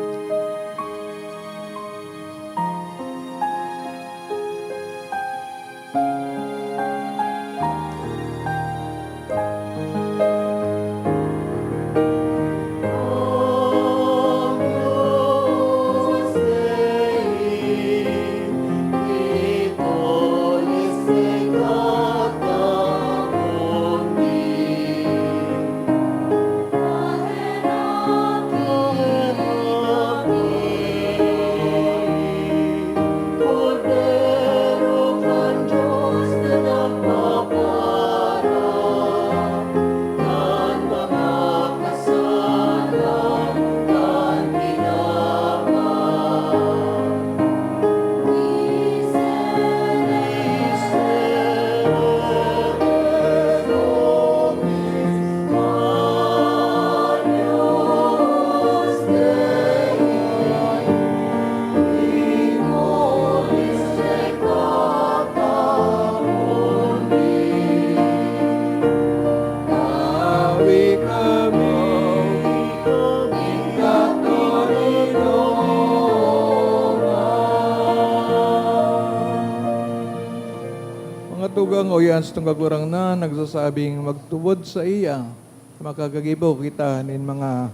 Mga tugang, uya an satong Kagurangnan nagsasabing, "Magtubod saiya, makakagibo kita nin mga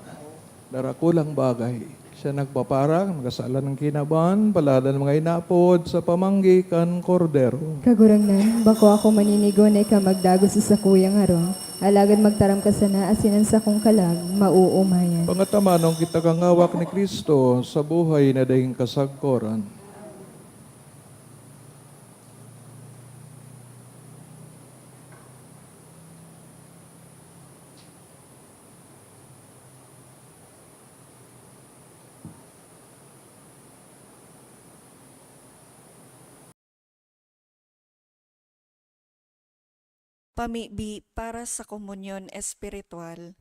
darakulang bagay." Siya nagpapara, nagkasalan nin kinaban, palad an mga inapod sa pamanggi kan Kordero. Kagurangnan, bako ako maninigo na ika magdagos sa sakuyang harong, alagad magtaram ka sana asin an sakong kalag maoomayan. Pangatamanon kita kan ngawak ni Cristo sa buhay na daing kasagkoran. Pamibi para sa komunyon espiritual.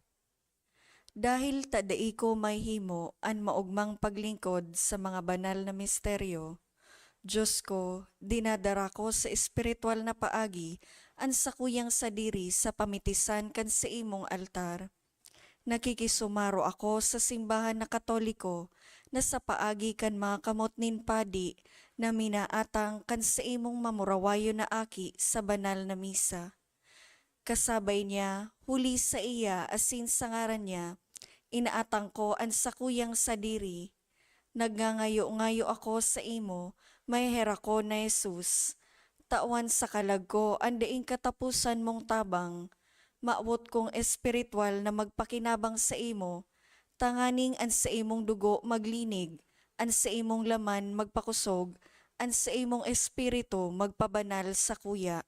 Dahil ta dai ko mahihimo an maogmang paglingkod sa mga banal na misteryo, Dios ko, dinadara ko sa espiritual na paagi an sakuyang sadiri sa pamitisan kan saimong altar. Nakikisumaro ako sa simbahan na Katoliko na sa paagi kan mga kamot nin padi na minaatang kan saimong mamurawayon na aki sa banal na misa. Kasabay niya, huli saiya asin sa ngaran niya, inaatang ko an sakuyang sadiri. Nagngangayo-ngayo ako saimo, maheherakon na Jesus, tawan sa kalag ko an daing kataposan mong tabang. Mawot kong espiritual na magpakinabang saimo, tanganing an saimong dugo maglinig, an saimong laman magpakosog, an saimong espiritu magpabanal sakuya.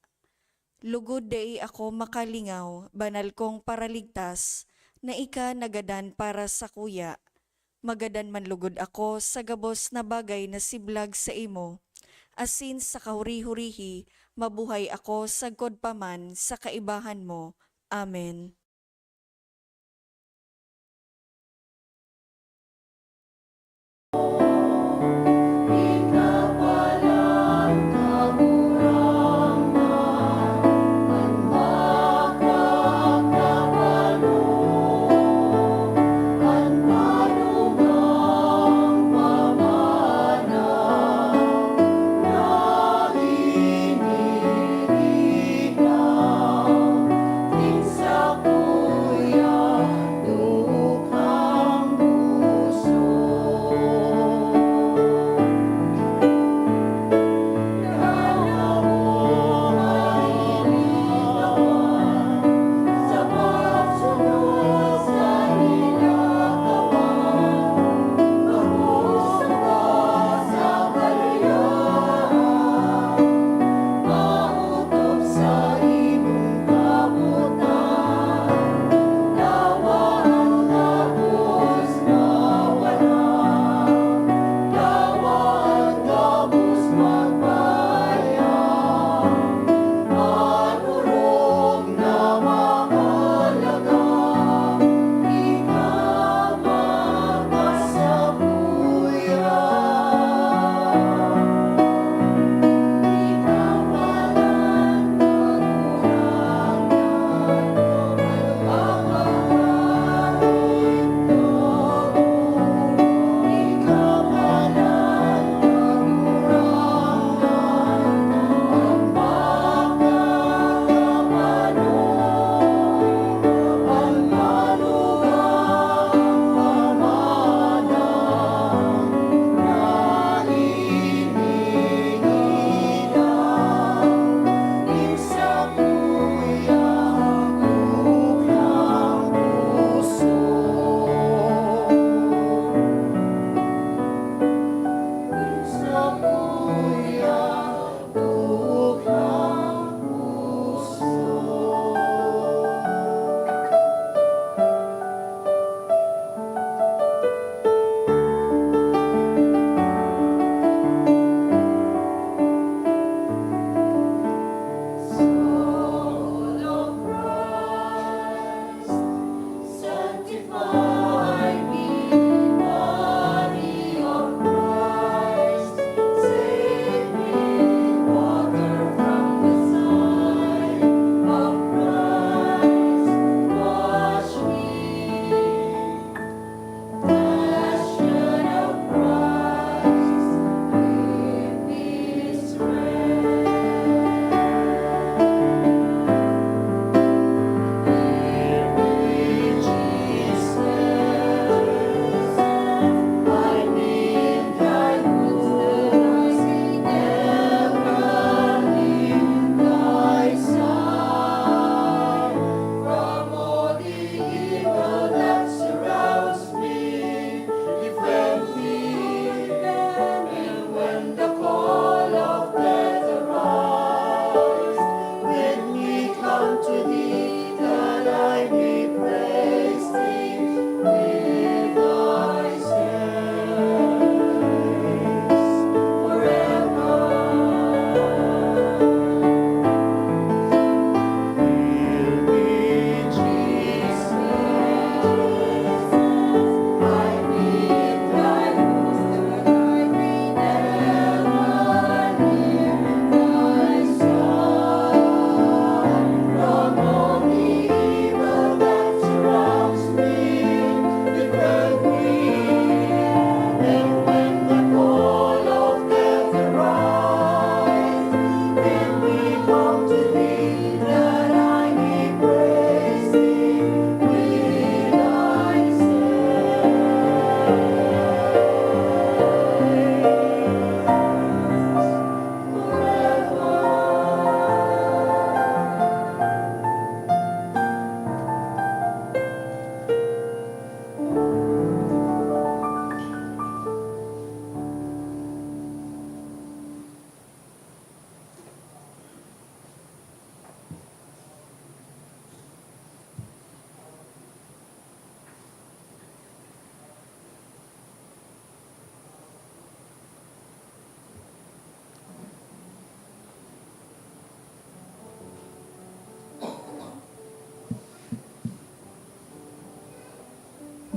Lugod dai ako makalingaw, banal kong Paraligtas, na ika nagadan para sakuya. Magadan man lugod ako sa gabos na bagay na siblag saimo, asin sa kahuri-hurihi, mabuhay ako sagkod pa man sa kaibahan mo. Amen.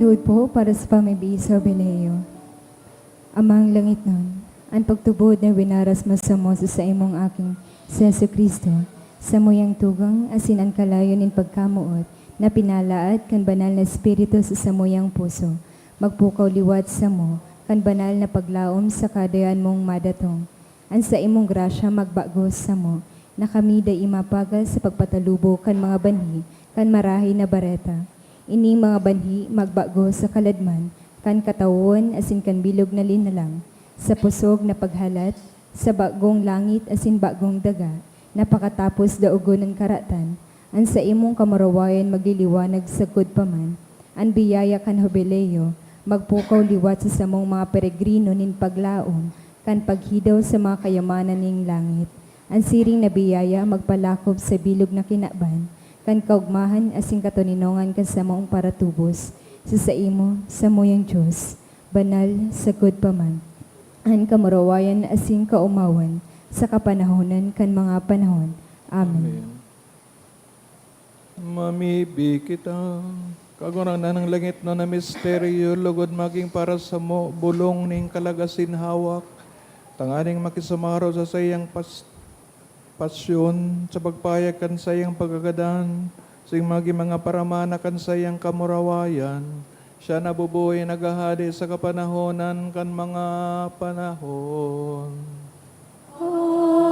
Duod po para sa pamibi sa Jubileo. Amang langitnon, an pagtubod na winaras mo samo sa saimong Aking si Jesu-Cristo, samuyang tugang asin an kalayo nin pagkamoot na pinalaad kan Banal na Espiritu sa samuyang puso, magpukaw liwat samo kan banal na paglaom sa kadayan mong madatong. An saimong grasya magbagos samo, na kami dai mapagal sa pagpatalubo kan mga banhi kan Marahay na Bareta. Ining mga banhi magbagos sa kaladman kan katawon asin kan bilog na linalang, sa pusog na paghalat, sa bagong langit asin bagong daga, na pakatapos daogon an karatan, an saimong kamurawayan magliliwanag sagkod pa man. An biyaya kan Jubileo magpukaw liwat sa samong mga peregrino nin paglaom kan paghidaw sa mga kayamanan nin langit. An siring na biyaya magpalakob sa bilog na kinaban kan kaogmahan asin katoninongan kan samong paratubos, sa saimo, samuyang Dios, banal sagkod pa man, an kamurawayan asin kaomawan sa kapanahonan kan mga panahon. Amen. Amen. Mamibi kita. Kagurangnan ng langit no na misteryo, lugod maging para samo bolong ning kalaga sin hawak, tanganing makisumaro sa saiyang pas-, pasyon, sa pagpayag kan saiyang pagkagadan, sing magin mga paramana kan saiyang kamurawayan, siya nabubuhay, naghahade sa kapanahonan kan mga panahon. Amen.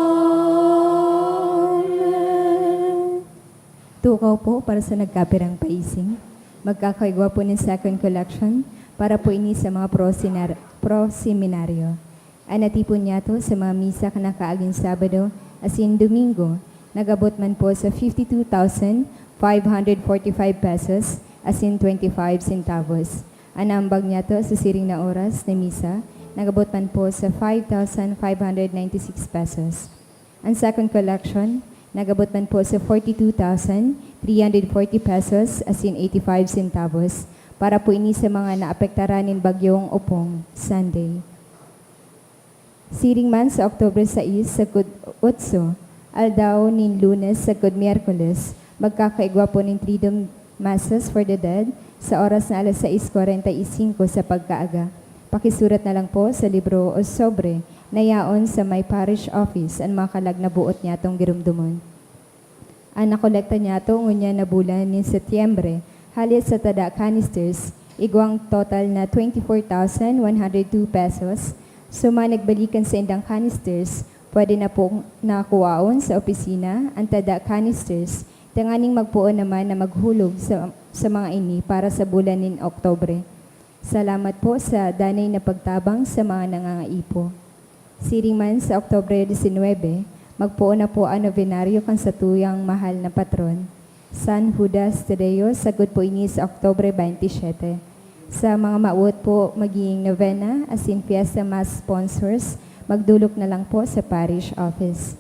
Tukaw po para sa nagkapirang paising. Magkakaigwa po nin second collection para po ini sa mga prosinar-, proseminaryo. An natipon niyato sa mga misa kan nakaaging Sabado asin Domingo, nag-abot man po sa fifty two thousand five hundred forty five pesos asin twenty five centavos. An naambag niyato sa siring na oras na misa, nag-abot man po sa five thousand five hundred ninety six pesos. An second collection, nag-abot man po sa forty two thousand three hundred forty pesos asin eighty five centavos para po ini sa mga naapektaran nin Bagyong Opong, Sunday. Siring man sa Oktubre sais sagkod otso, aldaw nin Lunes sagkod Miyerkules, magkakaigwa po nin Triduum Masses for the Dead sa oras na alas sais kwarenta y singko sa pagkaaga. Pakisurat na lang po sa libro o sobre na yaon sa may parish office an mga kalag na boot nyatong giromdomon. An nakolekta nyato ngunyan na bulan nin Setyembre, hale sa tada canisters, igwang total na twenty four thousand one hundred two pesos. Suma nagbalikan sa indang canisters, pwede na pong nakuwaon sa opisina an tada canisters, tanganing magpoon naman na maghulog sa, sa mga ini para sa bulan nin Oktubre. Salamat po sa danay na pagtabang sa mga nangangaipo. Siring man sa Oktubre disinwebe, magpoon na po an nobenaryo kan satuyang mahal na patron, San Judas Tadeo, sagkod po ini sa Oktubre baynte siyete. Sa mga mawot po magiging novena asin fiesta mass sponsors, magdolok na lang po sa parish office.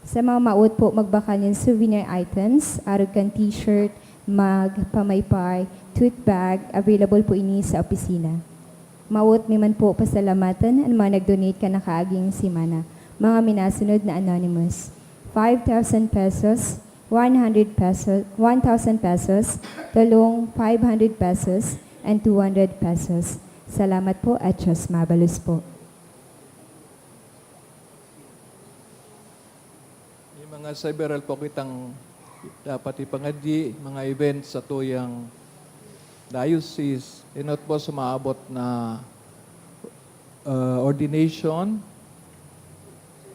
Sa mga mawot po magbakal nin souvenir items, arog kan t-shirt, mug, pamaypay, tote bag, available po ini sa opisina. Mawot mi man po pasalamatan an mga nag-donate kan nakaaging semana. Mga minasunod na anonymous, five thousand pesos, one hundred pesos, one thousand pesos, tolong five hundred pesos, and two hundred pesos. Salamat po at Diyos mabalos po. May mga several po kitang dapat ipangadyi, mga events sa tuyang diocese. Enot po sa maabot na, uh, ordination,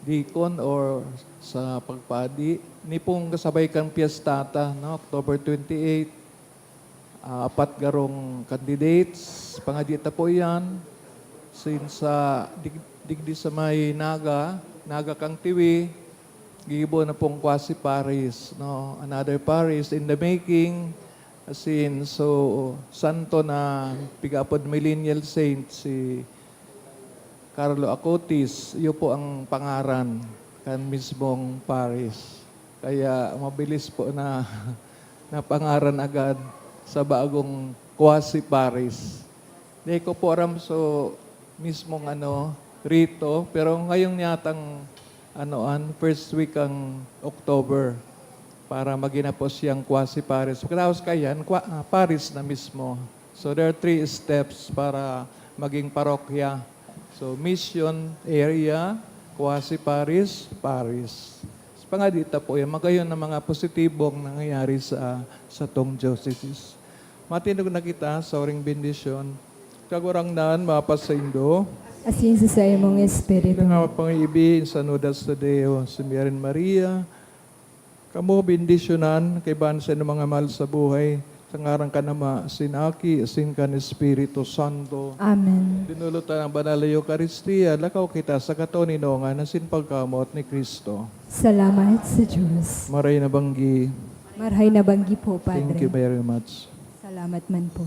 deacon, or sa pagpadi. Ni pong kasabay kan piyesta ta, no? October twenty-eight, ah, apat garong candidates, pangadyi ta po iyan. Since sa dig-, digdi sa may Naga, Naga kan Tiwi, gigibo na pong quasi-parish, no? Another parish in the making. As in, so, santo na pigapod millennial saint si Carlo Acutis, iyo po ang pangaran kan mismong parish. Kaya mabilis po na napangaran agad sa bagong quasi-parish. Di ko po aram so mismong ano, rito, pero ngayon yatang ano, an first week ang October para maginapos siyang quasi-parish. Pagkatapos kayan, kwa-, ah, parish na mismo. So there are three steps para maging parokya. So mission area, quasi-parish, parish. Sa pangadi ta po yan, magayon ang mga positibong nangyayari sa satong diocese. Matindog na kita sa oring bendisyon. Kagurangnan, mapasaindo. Asin sa imong espiritu. Nga pangibi, sanudas sa Deo, si Virgen Maria, kamo bendisyonan, kaibahan sa inyong mga mahal sa buhay, sa ngaran kan Ama, sin Aki, asin kan Espiritu Santo. Amen. Dinulotan ang banal na Eukaristia, lakaw kita sa katoninongan na sin pagkamot ni Kristo. Salamat sa Diyos. Maray na banggi. Marhay na banggi po, Padre. Thank you very much. Salamat man po.